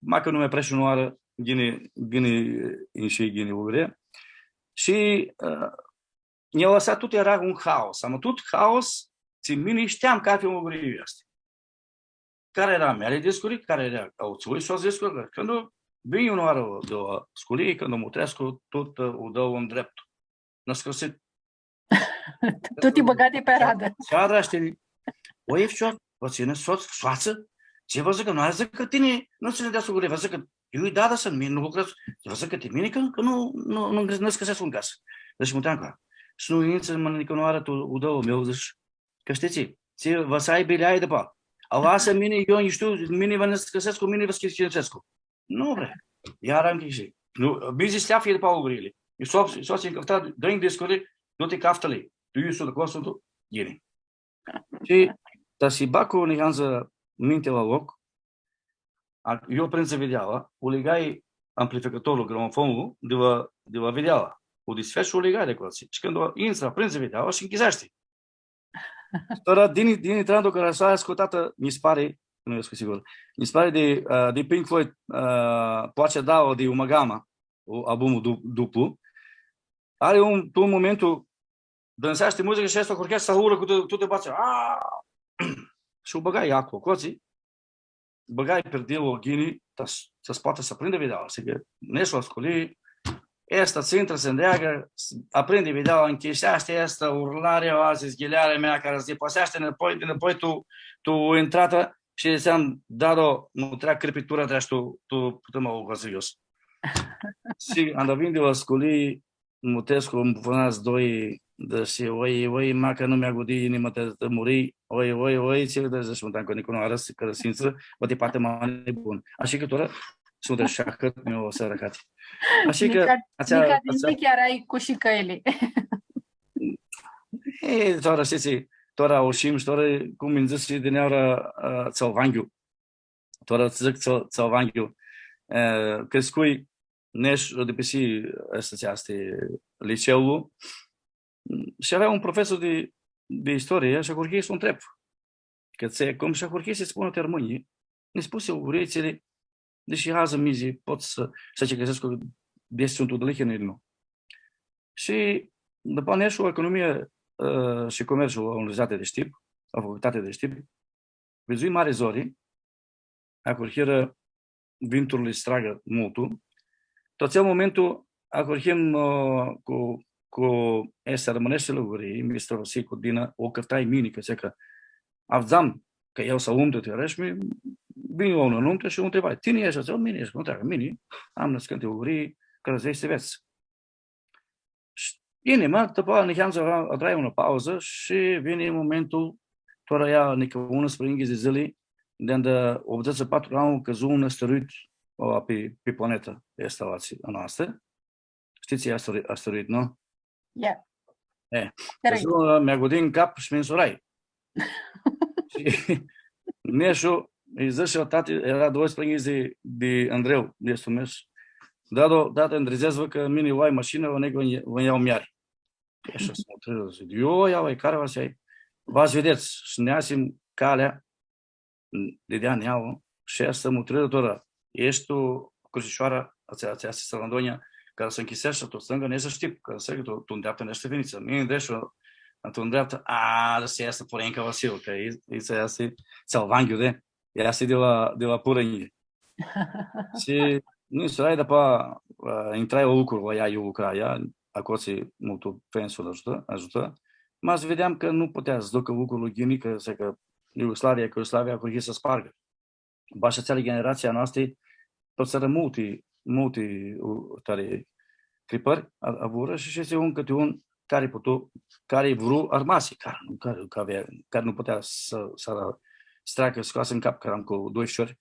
macã nu mi apresh unãoarã, ghini, ghini, inshi ghini, ugri. Shi, ã, nj-alãsa, tut eara un haos. Ama tut haos, tsi mini shteam cathi un ugri easti. Cari eara a meali discuri, cari eara a atsui sots discuri, cãndu vinj unãoarã di la sculii, cãndu mutrescu, tut, ã, u dau ndreptu. Nãscãsit. Tuti bãgati pi aradã. Seara, shtii? Oi, ficior, va tsãnj sots, soatsã? Tsi va dzãcã? Nu va dzãcã cã tini, nu tsãnj di suguri, va dzãcã cã eu-i dada, s-nu, mini nu lucredz, va dzãcã cã ti mini, cã, cã nu, nu, nu, nu nãscãsescu tu casã. Dzãsh, mutreancu, s-nu intrã, ma, nicã unãoarã tu, u dau a meu, dzãsh, cã shtii tsi, tsi va s-ai bileai dupã. Alasã mini, eu nu shtiu, mini va nãscãsescu, mini va s-chishinãsescu. Nu, bre. Iara nchishi. Nu, mi dzãsi, s-li aflji dupã ugrili. I sots, i sots nj-cãfta, dã-nj discuri, du-ti caftã-li. Tu iu suntu, aclo suntu, ghini. Shi, ta s-bag niheamã mintea la loc, a, eu aprindzi videala, u ligai amplificatorlu, gramofonlu, di la, di la videala. U disfesh shi u ligai di aclo. Shi cãndu intrã, aprindzi videala shi nchiseashti. Tora, Dini, Dini Trandu, cari s-ascultã, nji s-pari, nu easti sigur, nji s-pari di, ã, di Pink Floyd, ã, Poace Dau di Ummagumma, albumlu du-, duplu. Ari un, tu un momentu, dãnseashti muzicã shi aestã ahurhea s-aurã cu tu-, tutã boatsea. Aa! Shi u bãgai aclo, aclotsi. Bãgai pirdilul ghini, ta s-, ta s-poatã s-aprindã videala. Shi cã neshu la sculii, aestã tsi intrã, s-ndreagã, s-, aprindi videala, nchiseashti aestã, urlari, aoatsi, zghilearea mea, cari s-diposeashti nãpoi, dinãpoi tu, tu intratã, shi dzãtseam, Dado, mutrea cripitura, treci tu, tu, tu, mã, u, serios. Shi anda vinj di la sculii, mutrescu, ãnj bãfãnã doi, dzãsi, oi, oi, macã nu mi agudi inima, ti, ti muri, oi, oi, oi, tsi, dzãsh, mutreancu, nica nu arãsi, cã s-intrã, va ti poati ma nibun. Ashi cã tora, suntu ashi cã mi-u sãrãcati. Ashi cã, nica, atsea, nica di atsea, njic earai cu shicãili. E, tora, shtii, tora u shtim, shi tora, cum nji dzãsi, dinãoarã, ã, Tsalvanghiu. Tora dzãc Tsal-, Tsalvanghiu. E, criscui, neshu, dipisi, aestã, aestã, liceulu. Shi avea un profesor di, di istorie shi ahurhii s-lu ntreb. Cã tsi, cum shi ahurhii s-spunã ti armãnj. Nji spusi uguritsili, deshi adzã, mi dzãsi, pot s-, s-achicãsescu desi suntu dealihea, i nu. Shi dupã neshu economia, ã, shi comerțul la Universitatea di Shtip, la Facultatea di Shtip, vidzui mari zori, ahurhirã vinturli s-tragã multu. Tu atsel momentu ahurhim, ã, cu, cu aesti armãneshti lugurii, Mistru Vasili Cudina, u cãftai mini, cã dzãtsea cã avdzam cã el s-alumtã ti arãshmi, vini la unã numtã shi u ntribai, „Tini eshti atsel?” „Mini escu.” „Nu, mini am nãscãnti lugurii, cã s-vedz.” Ghini, ma, dupã niheamã adrai unã pauzã shi vini momentul, tora ia nica unã springhi di dzãli, di anda optudzãtsi patru anlu cãdzu un asteroid, ã, pi, pi planeta aestã a noastrã. Shtii tsi e asteroid, asteroid, nu? E. Cãdzu, ã, mi agudi tu cap shi mi nsurai. Shi neshu, lji dzãsh, tati, eara doisprãyinghits di, di Andreu, di aestu mes. Dado, tati, ndridzets-vã cã mini u ai mashina, va neg, va nj-, va nj-, ljau muljari. Shi s-mutrirã, dzãc, io, ia, vai, cari va s-ljai? Va s-videts. Shi neasim calea, di deanã, shi aestã mutrirã tora. Eshti tu Crucioara, atsea, atsea easti Sãrãndonja, cari s-nchiseashti tu stãngã, neshu Shtip, cari s-, tu, tu ndreapta neshu Vinitsa. Mini ndreshu, tu ndreapta, a, dzãsi, aestã Purenca Vasilu, cã i, i, atsea easti, tsi-l vanghiu di, easti di la, di la Purenca. Shi, nu, s-, ai, dupã, ã, intrai la lucru, la ea, eu lucra, ea, aclotsi multu pensul agiutã, agiutã. Ma s-videam cã nu putea s-ducã lucrul ghini, cã, s-, cã Iugoslavia, cã Iugoslavia ahurhi s-spargã. Bash atseali generatsia a noastrã, tut eara multi, multi, u, tari cripãri, a, avurã shi, shi un cãti un cari putu, cari vru armasi, cari nu, cari, cari avea, cari nu putea s-, s-, s-treacã, scoasã tu cap cã eram cu doi ficiori,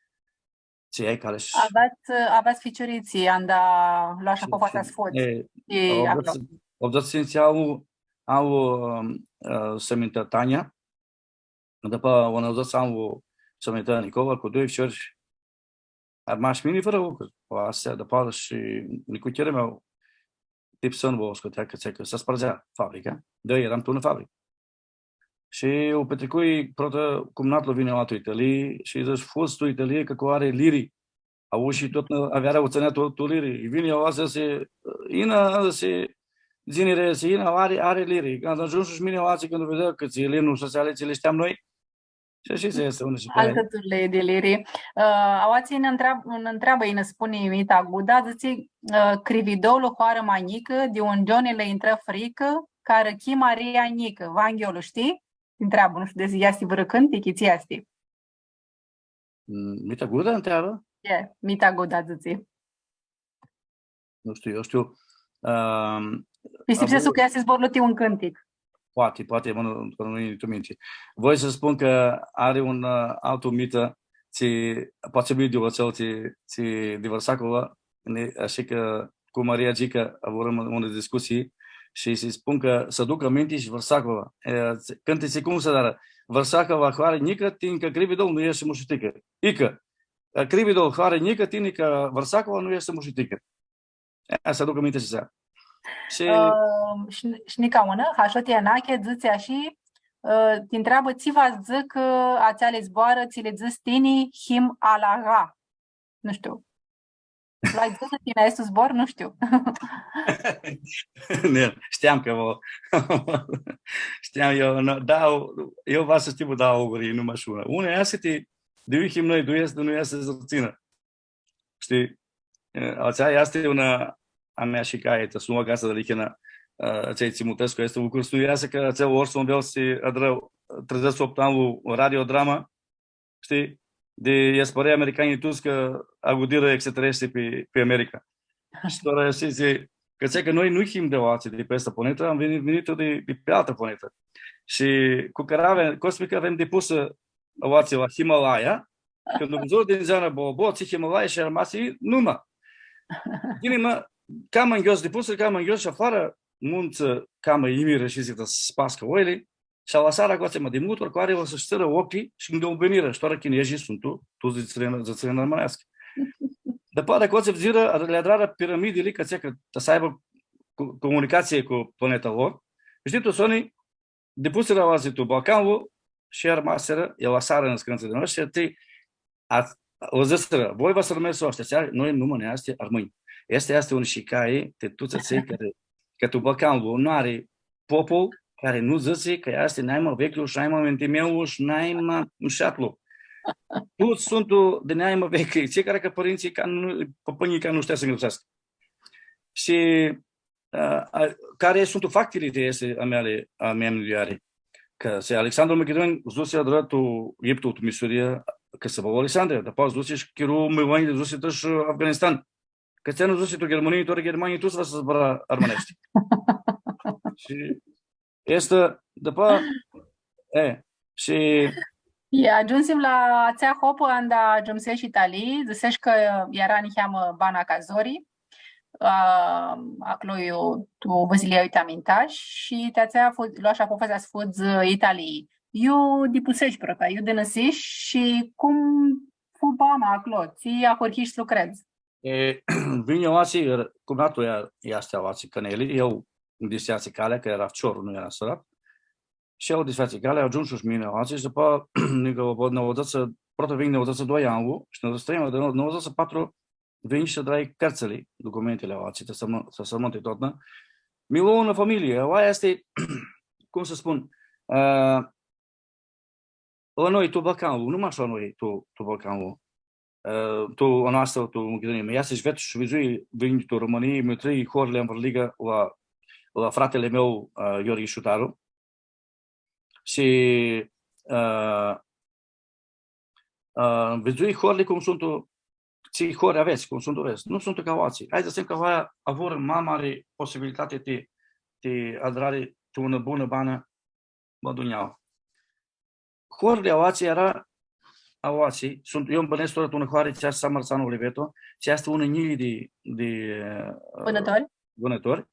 tsi ai cari s-, Aveats, aveats ficiuritsi, anda loash apofasea s-fudz. E, e, aclo. Optudzãtsi tsintsi anlu, anlu, ã, s-mintea Tania, dupã un nauãdzãtsi anlu s-mintea Nicola, cu doi ficiori, armash mini fãrã lucru. Atsea, dupã shi nicuchirlu a meu, tipsãn, va u scutea cã, cã s-spãrdzea fabrica. Da, eram tu unã fabricã. Shi u pitricui prota cumnatlu, vini la tu Italii shi dzãsh, fudz tu Italii, cã aclo ari liri. Avu shi tut, avearea u tsãnea tu, tu liri. Vini, aoa dzãsi, ina, dzãsi, dzãnirã, dzãsi, ina, ari, ari liri. Cãndu agiumshu shi mini aoatsi, cãndu videa cã tsi liri nu s-alea tsi li shteam noi, shi ashi easti unã shi ca altã turlii di liri. Ã, aoatsi nã ntreab-, nã ntreabã, nã spuni Mita Guda, dzãtsi, ã, Crividolu, hoarã ma njicã, di un gioni lã intrã fricã, cã arãchi Maria njicã. Vanghiu lu shtii? Ti ntreabã, nu shtiu, desi easti vãrã cãntic, tsi easti? Mm, Mita Guda ntreabã? E, Mita Guda, dzãtsi. Nu shtiu, eu shtiu, ãm, Pistipsescu cã easti zborlu ti un cãntic. Poati, poati, mã, nu, nu-i tu minti. Voi s-spun cã ari un, ã, altu Mita, tsi, poati s-hibã di atsel, tsi, tsi di Vãrsacova, ni, ashi cã cu Maria Gica avurãm unã discutsii shi s-spun cã s-aduc aminti shi Vãrsacova. E, cãntitsi cum s-adarã? Vãrsacova, hoarã njicã, tini cã Crividol nu easti mushuticã. Icã, Crividol, hoarã njicã, tini cã Vãrsacova nu easti mushuticã. Ea, s-aduc aminti shi atsea. Shi ã, shi, shi nica unã, Hashoti Enache, dzãtsi ashi, ã, ti ntreabã, tsi va dzãcã, ã, atseali zboarã, tsi li dzãts tini, him alaga. Nu shtiu. L-ai dzãsã tini aestu zbor? Nu shtiu. Nu, shteam cã va, shteam eu, nu, da, eu va s-shtiu, da, auguri, nu mash unã. Unã easti ti, di iu him noi, di iu easti, di iu easti arãdãtsina. Shtii? E, atsea easti unã a mea shicai, ta s-nu u acasã di lihina, e, atsea tsi mutrescu, easti un lucru, s-nu easti cã atsel Orson Welles tsi adrã, treidzãts shi optu anlu, radiodrama, shtii? Di ispãrea americanjlji tuts cã agudirã extraterestri pi, pi America. Shi tora, shtii, cã tsi, cã noi nu him di aoatsi, di pi aestã planetã, am vinit, vinit di, di pi altã planetã. Shi cu cãravea cosmicã avem dipusã aoatsi la Himalaya, cãndu vidzurã di ndzeanã, bo, bo, tsi Himalaya, shi armasi numa. Ghini, ma, cama nghios dipusã, cama nghios shi afoarã, muntsã, cama imira shi dzãc, ta s-pascã oili, shi alasarã aoatsi ma di multu, cari va s-shtirã ocljilj shi ndu vinirã, shi tora chinezii suntu, tu dzãtsirã, dzãtsirã armãneascã. Dupã atsea aoatsi vidzurã, li adrarã piramidili, cã tsi, cã ta s-aibã cu-, comunicatsii cu planeta lor. Shi tu soni, dipusirã aoatsi tu Balcanlu shi armasirã, lj-alasarã niscãntsã di noshtri, ti, a, u dzãsirã, voi va s-armãnets aoatsi, noi numa nã easti armãnj. Aestã easti unã shicai ti tuts atselj cari, cã tu Balcanlu nu ari popul cari nu dzãtsi cã easti naima veclju shi naima mintimenlu shi naima mushatlu. Tuts suntu di naima veclji, tsi cari cã pãrintsãlj, cã nu, pãpãnjlji cã nu shtea s-ngrãpseascã. Shi, a, a, cari suntu factili di aesti a meali, a mea mindueari. Cã tsi Alexandru Machidon s-dusi adrã tu Egiptu, tu Misiria, cã s-va Alexandria, dupã s-dusi shi chiru Maivanj, s-dusi shi Afganistan. Cã tsi nu s-dusi tu Ghirmãnii, tora Ghirmãnjlji tuts va s-zburã armãneashti. Shi easti, dupã, e, shi E, agiumsim la atsea hopã, anda agiumsesh Italii, dzãsesh cã eara niheamã bana ca zori, a, aclo iu tu vãsilia iu ti amintash, shi ti atsea fu-, loash apofasea s-fudz Italii. Iu dipusesh, prota, iu dãnãsish shi cum fu bana aclo, tsi ahurhish s-lucredz? E, vinj aoatsi, cumnatlu easti aoatsi, Caneli, eu dishfeatsi calea, cã eara ficior, nu eara sãrat. Shi eu dishfeatsi calea, agiumshu shi mini aoatsi, shi dupã, nica, nãudzãts, prota vinj nãudzãts doi anlu, shi nãudzãts trei, nãudzãts patru, vinj shi adrai cãrtsãli, documentili aoatsi, tãsãmã-, tãsãmãnti totna. Mi lo unã familii, aoa easti, cum s-spun, ã, la noi, tu Balcanlu, nu mash la noi, tu, tu Balcanlu, ã, tu, a noastrã, tu Machidunii, ma easti shi ved shi vidzui, vinj tu Romãnii, mi trei horli anvãrliga la, la fratili a meu, ã, Iorghi Shutaru. Shi, ã, ã, vidzui horli cum suntu, tsi hori avets, cum suntu avets. Nu suntu ca aoatsi. Hai s-dzãtsem cã aoa avurã ma mari posibilitati ti, ti adrari ti unã bunã banã, ma dunjaua. Horli aoatsi eara, aoatsi, suntu, eu bãnedz tora tu unã hoarã, tsi easti San Marzano Oliveto, tsi easti unã njilji di, di, ã, bãnãtori. Bãnãtori.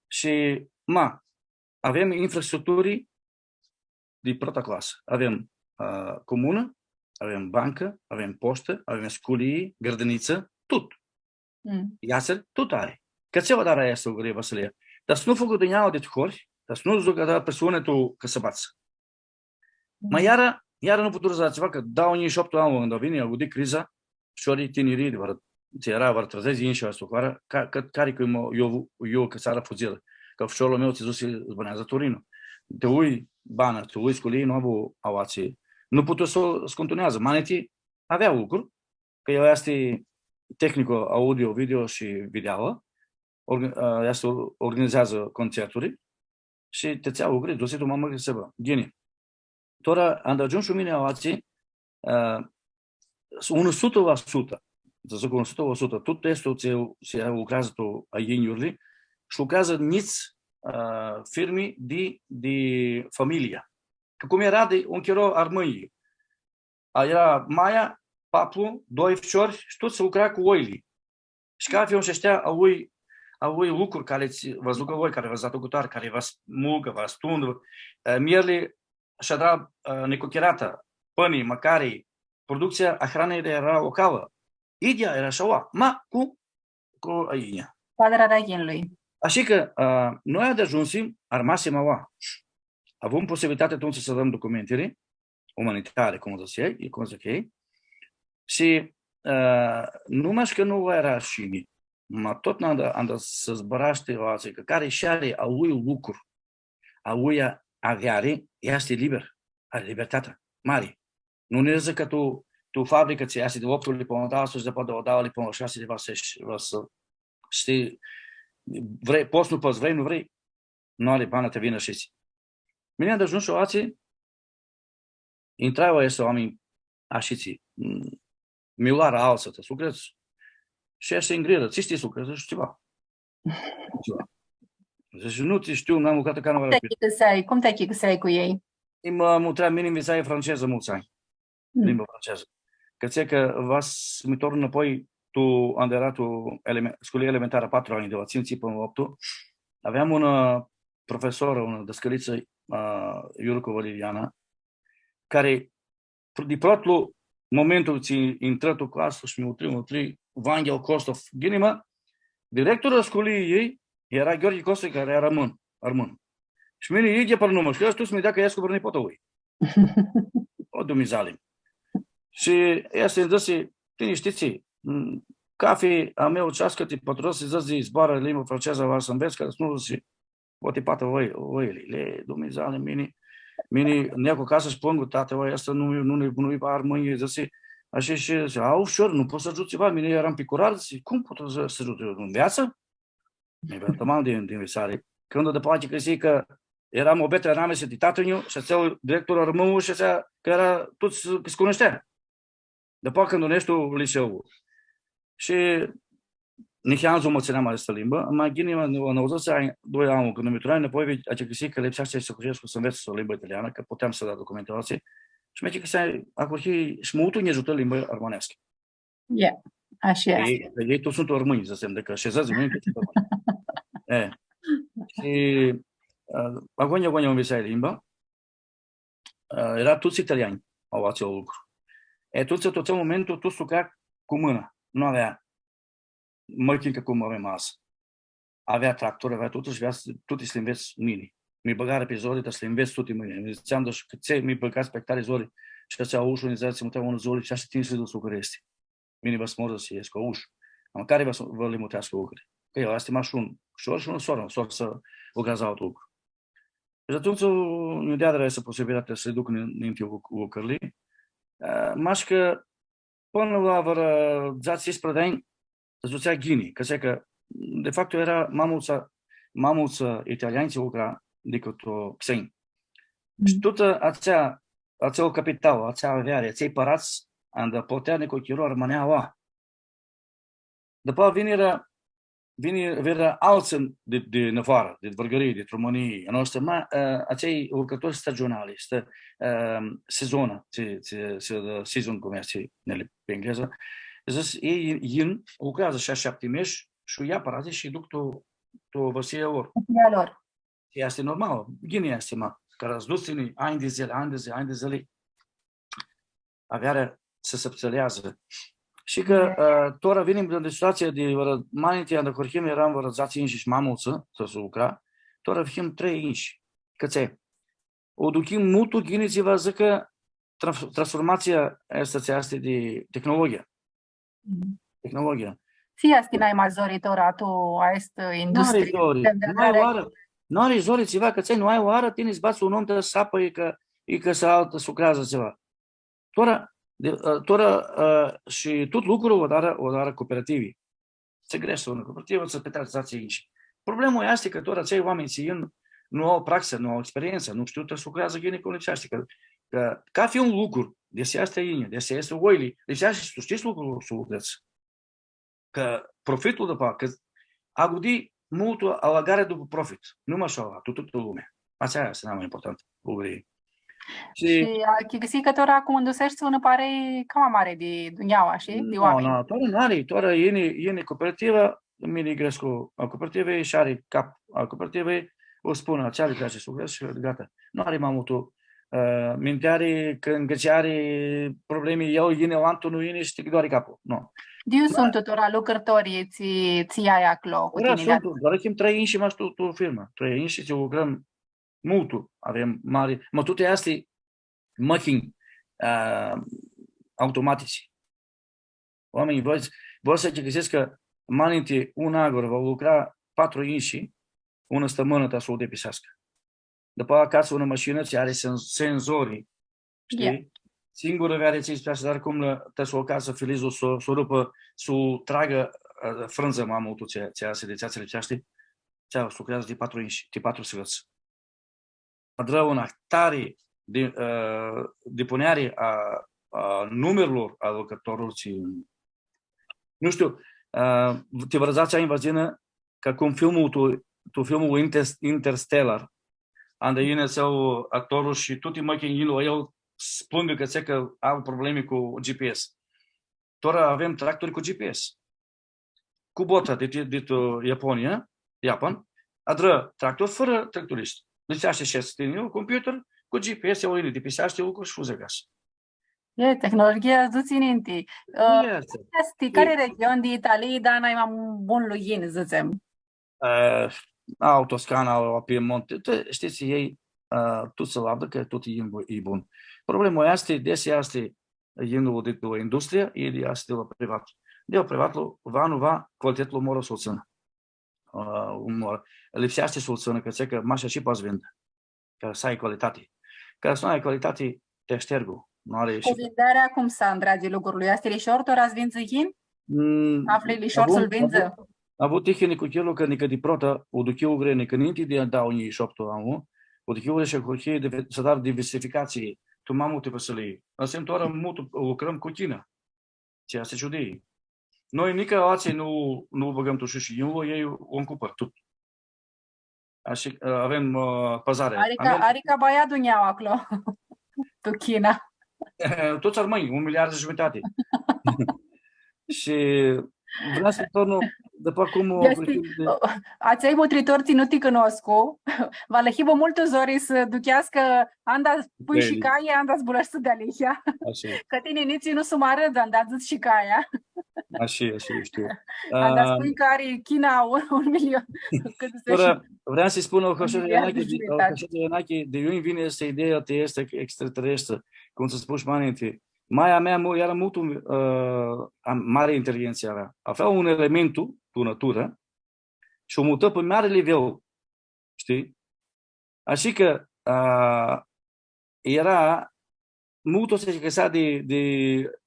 Shi, ma, avem infrastructuri di prota clasã. Avem, ã, comunã, avem bancã, avem poshtã, avem sculii, grãdinitsã, tut. Mm. Iasiri, tut ari. Cã tsi va adarã aestã, Gãrtsii, Vasilia? Dar s-nu fugã dunjaua di tu hori, dar s-nu s-ducã adarã persoani tu cãsãbadz. Ma iara, iara nu puturã s-adarã tsiva, cã dauã njilji shapti anlu, cãndu vini, agudi criza, ficiorlji tiniri, di vãrã, tsi eara vãrã treidzãts di anj shi aoatsi tu hoarã, ca, ca, cari cu mo-, eu, eu cã ts-arã fudzirã, cã ficiorlu a meu tsi dusi s-bãneadzã Torino. Ti ui bana, ti ui sculii, nu avu aoatsi. Nu putu s-, s-cuntuneadzã. Ma niti avea lucru, cã el easti tehnicu audio, video shi video, orga-, ã, easti, organizeadzã concerturi shi ti atsea lucri, dusi tu ma mãrã cãsãbã. Ghini. Tora, anda agiumshu mini aoatsi, ã, unã sutã la sutã, s-dzãc unã sutã la sutã, tut aestu tsi, tsi lucreadzã tu ayinyurli, shi lucreadzã njits, ã, firmi di, di familia. Cã cum eara di un chiro armãnjlji, a, eara maia, paplu, doi ficiori shi tuts lucra cu oili. Shi cafi un shi shtea a lui, a lui lucru cari tsi va s-ducã oi, cari va s-da tu cutar, cari va s-mulgã, va s-tundã, e, mierli shi adra, e, nicuchirata, pãni, mãcari, productsia a hranei eara localã. Idyea eara shi aua, ma cu, cu ayinea. Cu adrarea a yinlui. Ashi cã, e, noi anda agiumsim, armasim aua. Avum posibilitatea atumtsea s-dãm documentili, umanitari, cum dzãtseai, e cum dzãc ei. Shi, ã, nu mash cã nu va eara arshini, ma tut anda, anda s-zburashti, va dzãc, cã cari shi ari a lui lucru, a lui aveari, easti liber, ari libertatea mari. Nu nã dzãc cã tu, tu fabricã tsi easti di optu li pãnã la dauã suti, di la dauã li pãnã la shasi, va s-, va s-, shtii, vrei, pots, nu pots, vrei, nu vrei, nu ari banã ti vinã ashitsi. Mini anda agiumshu aoatsi, intrarã aeshti oaminj ashitsi, m-, mi loarã altsã, ta s-lucredz. Shi aeshti nj-grirã, tsi shtii s-lucredz? Dzãc, tsiva. Tsiva. Dzãc, nu tsi shtiu, n-am lucratã canãoarã. Cum ti achicãseai, cum ti achicãseai cu elj? Ei, ma, mutrea, mini nvitsai francezã multsã anj. Mm. Limba francezã. Cãtse cã va s-mi tornu nãpoi tu, anda eara tu eleme-, sculii elementarã, patru anj, di la tsintsi pãnã la optu, aveam un, ã, profesor, unã dãscãlitsã, ã, Iurcu Valeriana, cari, pr-, di protlu momentu tsi intrã tu clasã shi mi mutri, mi mutri, Vanghel Costov, ghini, ma, directorlu a sculiljei eara Gheorghe Costov, cari eara armãn, armãn. Shi mini, idyea parnumã, shi el atumtsea mi deadi cã escu vãrnipotlu a lui. O, Dumnidzale. Shi easti, nji dzãsi, tini shtii tsi, m, cafi a meu ceas cã ti pãtrudz, dzãtsi, zboarã limba francezã, va s-anvets, cã s-nu, dzãtsi, poati patã voi, voi, le, Dumnidzale, mini, mini, negu acasã shi plãngu, tati, voi, aestã nu, nu, nu, nu-i va armãnj, dzãtsi, ashi shi, dzãtsi, au, ficior, nu pots s-agiuts tsiva, mini earam picurar, dzãtsi, cum pot s-, s-agiut? Nveatsã? Mi va tãmam di, di nvitsari. Cãndu dupã atsea criscui cã eara muabeti anamisa di tatã-nju shi atsel director armãnlu shi atsea cã eara tuts cã s-cunushtea. Dupã cãndu neshu tu liseul. Shi niheamã dzumãtsinea ma aestã limbã, ma ghini, ma, ma, nauãdzãtsi anj, doi anj, cãndu mi turnai nãpoi, achicãsii cã lipseashti s-ahurhescu s-anvets limba italianã, cã puteam s-dau documentatsii. Shi mi achicãsii, ahurhii, shi multu nj-agiutã limba armãneascã. Ie, ashi easti. Elj, elj tuts suntu armãnj, s-dzãtsem, adicã shezats di mãni, tuts suntu armãnj. E, shi, ã, agonja, agonja nvitsai limba, ã, eara tuts italianj, atsel lucru. E, atumtsea, tu atsel momentu, tuts lucra cu mãna. Nu avea mãchini ca cum avem adzã. Avea tractor, avea tuti shi avea s-, tuti s-li nvets mini. Mi bãgarã pi zori, ta s-li nvets tuti mini. Mi dzãtseam, da, shi cãtse mi bãgats pi ahtari zori shi atsea ushu, nji dzãtsi, mutrea unã zori, shi ashi tini s-li duts lucrul aestu. Mini va s-mor s-escu aushu. Ama cari va s-, va li mutreascã lucrurli? Cã el easti mash un ficior shi unã sorã, sorã s-lucreadzã altu lucru. Shi atumtsea nj-u deadirã aestã posibilitatea s-li duc nin-, ninti luc-, lucrurli. Ã, mash cã pãnã la vãrã dzatsi, tsisprãdzatsi di anj, s-dutsea ghini, cã s-, cã, de facto, eara ma multsã, ma multsã italianj tsi lucra dicãt, ã, xenj. Shi tutã atsea, atsel capital, atsea aveari, atselj pãradz, anda plãtea nicuchirlu, armãnea aoa. Dupã vinirã, vini-, vinirã altsã di, di nafoarã, di Vãrgãrii, di Romãnii, a noastrã, ma, ã, atselj lucrãtori stagionali, sta-, ã, sezonã, tsi, tsi, tsi, ã, season, cum easti, neli, pi englezã. Dzãts, elj yin, lucreadzã shasi-shapti mesh shi ia pãradz shi duc tu, tu vãsia lor. Vãsia lor. Easti normal, ghini easti, ma, cã s-duts tini anj di dzãli, anj di dzãli, anj di dzãli, avearea s-sãptsãleadzã. Shi cã, ã, tora vinim di, di situatsia di vãrã, ma ninti, anda ahurhim, earam vãrã dzatsi inshi shi ma multsã, s-lucra, tora him trei inshi. Cãtse? U duchim multu ghini, tsi va s-dzãcã trans-, transformatsia aestã tsi easti di tehnologia. Mhm. Tehnologia. Tsi easti nai ma zori tora tu aestã industrie? Nu ari zori, nu ari oarã, nu ari zori tsiva, cã tsi nu ai oarã, tini s-badz un om ta s-apã, icã, icã s-altã s-lucreadzã tsiva. Tora, di, ã, tora, ã, shi tut lucrul u adarã, u adarã cooperativi. Tsi greshti unã cooperativã, tsi pitrats dzatsi inshi. Problema easti cã tora atselj oaminj tsi yin, nu au praxã, nu au experientsã, nu shtiu ta s-lucreadzã ghini cum lipseashti, cã, cã cafi un lucru, desi easti yinea, desi easti oili, lipseashti s-shtii lucrul s-lu lucredz. Cã profitlu dupã, cã agudi multu alãgari dupã profit, nu mash aoa, tu tutã lumea. Atsea easti nai ma important, lucrul. Shi, shi achicãsii cã tora cumãnduseshti unã parei cama mari di dunjaua, shi di oaminj. Nu, nu, tora nu ari, tora yini, yini cooperativa, mini grescu a cooperativei shi ari cap a cooperativei, u spun, atsea lipseashti s-lucredz shi gata. Nu ari ma multu, ã, minteari, cã ncãceari, problemi, el yini, alantu nu yini shi ti doari caplu. Nu. Di iu suntu tora lucrãtorlji tsi, tsi ai aclo cu tini? Tora suntu, doar him trei inshi mash tu, tu firmã. Trei inshi tsi lucrãm multu, avem mari, ma tuti aesti mãchinj, ã, automatitsi. Oaminjlji vor, vor s-achicãseascã cã ma ninti un agru va lucra patru inshi, unã stãmãnã ta s-u dipiseascã. Dupã acatsã unã mashinã tsi ari sen-, senzori, shtii? Ie. Singurã aveari tsi s-poati s-adari cum la, ta s-u acasã filizlu, s-u, s-u rupã, s-u tragã, ã, frãndzã ma multu tsi, tsi easti, di tsi lipseashti, tsi lucreadzã di patru inshi, di patru sãhãts. Adrã un ahtari di, ã, dipuneari a, a numirlor a lucrãtorlor tsi, nu shtiu, ã, ti vãrã dzatsi anj va s-yinã ca cum filmul tu, tu filmul Inter-, Interstellar, anda yini atsel actorlu shi tuti mãchinjli yin la el s-plãngã cã tsi cã au problemi cu G P S. Tora avem tractori cu G P S. Kubota di, di, di tu Japonia, Japan, adrã tractor fãrã tractorist. Lipseashti s-shedz tini un computer cu G P S, el yini, dipiseashti lucru shi fudzi acasã. E, tehnologia s-dutsi ninti. Ã, easti, cari region di Italii da nai ma bunlu yin, dzãtsem? Ã, au Toscana, au Piemonte, tu, shtii, elj, ã, tuts s-lavdã cã tut e bu-, e bun. Problema easti, desi easti, yinlu di la industria, i di aestã di la privat. Di la privatlu, va, nu va, calitatlu mora s-u tsãnã. Ã, un mor-, lipseashti s-u tsãnã, cã tsi cã mash ashi pots s-vindzã. Ca s-ai calitati. Ca s-nu ai calitati, ti shtergu. Nu ari. Cu vindearea cum s-andreadzi lucrul? Easti lishor tora s-vindzã yin? Mm, afli lishor s-lu vindzã? Avu, avu tihi nicuchirlu cã nicã di prota, u duchiu gre, nicã ninti di dauã njilji shapti anlu, u duchiu gre shi ahurhi di, s-adarã diversificatsii, tu ma multi vãsilii. Asim tora multu lucrãm cu China. Tsi easti ciudii. Noi nica atsea nu, nu bãgãm tu shushi, elj u ancupãrã tut. Ashi, ã, avem, ã, pãzari. Ari ca, ari ca baia dunjaua aclo, tu China. Tuts armãnj, un miliard shi giumitati. Shi vream s-tornu, dupã cum... Easti, atsei mutritori tsi nu ti cunoscu, va lã hibã multu zori s-ducheascã anda spui shi caia, anda zburãshti dealihea. Ashi. Cã tini nitsi nu s-u ma arãdz, anda dzãts shi caia. Ashi, ashi, shtiu. Anda spui cã ari China un, un milion. Cãt s-... Tora, vream s-spun, Hoshea Ianache, di iu vini aestã idee ti aestã extraterestrã, cum s-spun shi ma ninti. Maia mea mu-, eara multu, ã, mari inteligentsã eara. Avea un elementu tu naturã shi u mutã pi mari nivel, shtii? Ashi cã, ã, eara multu s-achicãsea di, di,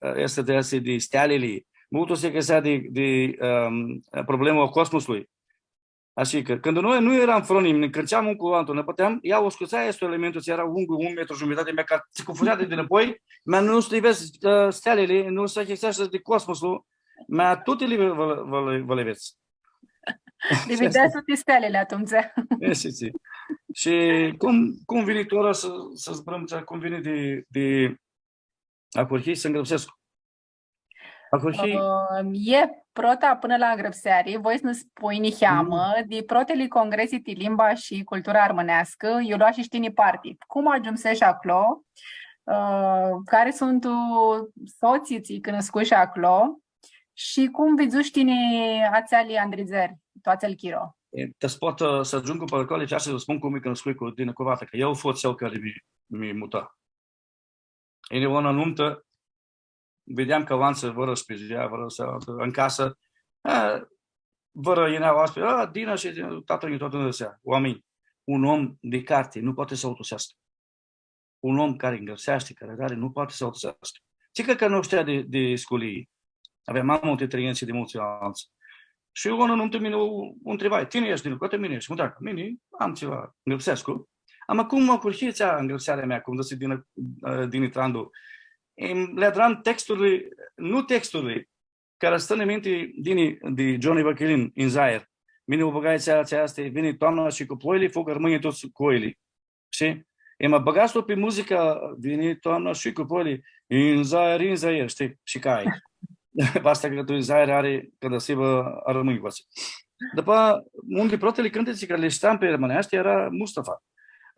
ã, aestã di, aestã di stealili, multu s-achicãsea di, di, ãm, problema a cosmoslui. Ashi cã, cãndu noi nu earam fronimi, nã cãnceam un cu altu, nã bãteam, ea u scutsea aestu elementu, tsi eara un, un metru giumitati, mea, ca tsi cufuzea di dinãpoi, mea, nu s-li vedz, ã, stealili, nu s-achicãseashti di cosmosul, mea, tuti li vã, vã, vã, vã li vedz. Li videa tuti stealili atumtsea. E, shi, shi. Shi cum, cum vini tora s-, s-zburãm, cum vini di, di ahurhii s-ngrãpsescu? Ahurhii? Ã, e prota pãnã la ngrãpseari, voi s-nã spunj niheamã, di protili congresi ti limba shi cultura armãneascã, iu loashi shi tini parti. Cum agiumseshi aclo? Ã, cari suntu sotsii tsi cunuscushi aclo? Shi cum vidzushi tini atseali andridzeri, tu atsel chiro? E, ta s-pot, ã, s-agiungu pãnã aclo, ca s-vã spun cum mi cunuscui cu, di Nicuvatsã, cã eu fu atsel cari mi, mi mutã. Yini unã numtã, videam cã alantsã vãrã s-pizdea, vãrã s-, ãn casã, ã, vãrã yinea oaspi, ã, Dina shi Dina, tatã, nj-u tut dzãtsea, oaminj, un om di carti nu poati s-autuseascã. Un om cari ngrãpseashti, cari ari, nu poati s-autuseascã. Tsi cã, cã nu shtea di, di sculii. Avea ma multi inteligentsã di multsã altsã. Shi unã numtã mini u, u ntribai, „Tini eshti di Nicuvatsã?” „Mini escu.” „Mutracã, mini am tsiva, ngrãpsescu.” Ama cum ahurhi atsea ngrãpsearea mea, cum dzãtsi Dini, ã, Dini Trandu, em, li adram texturi, nu texturi, cari stã nã minti di, di Johnny Vachilin, Inzair. Mini u bãgai atsea, atsea easti, „Vini toamna shi cu ploili, fug armãnjlji tuts cu oili.” Shtii? E, ma bãgats tu pi muzica, „Vini toamna shi cu ploili, Inzair, Inzair”, shtii? Shi cai. Basta cã tu Inzair ari, cã da s-hibã armãnj cu atsea. Dupã, un di protili cãntitsi cari li shtiam pi armãneashti eara Mustafa.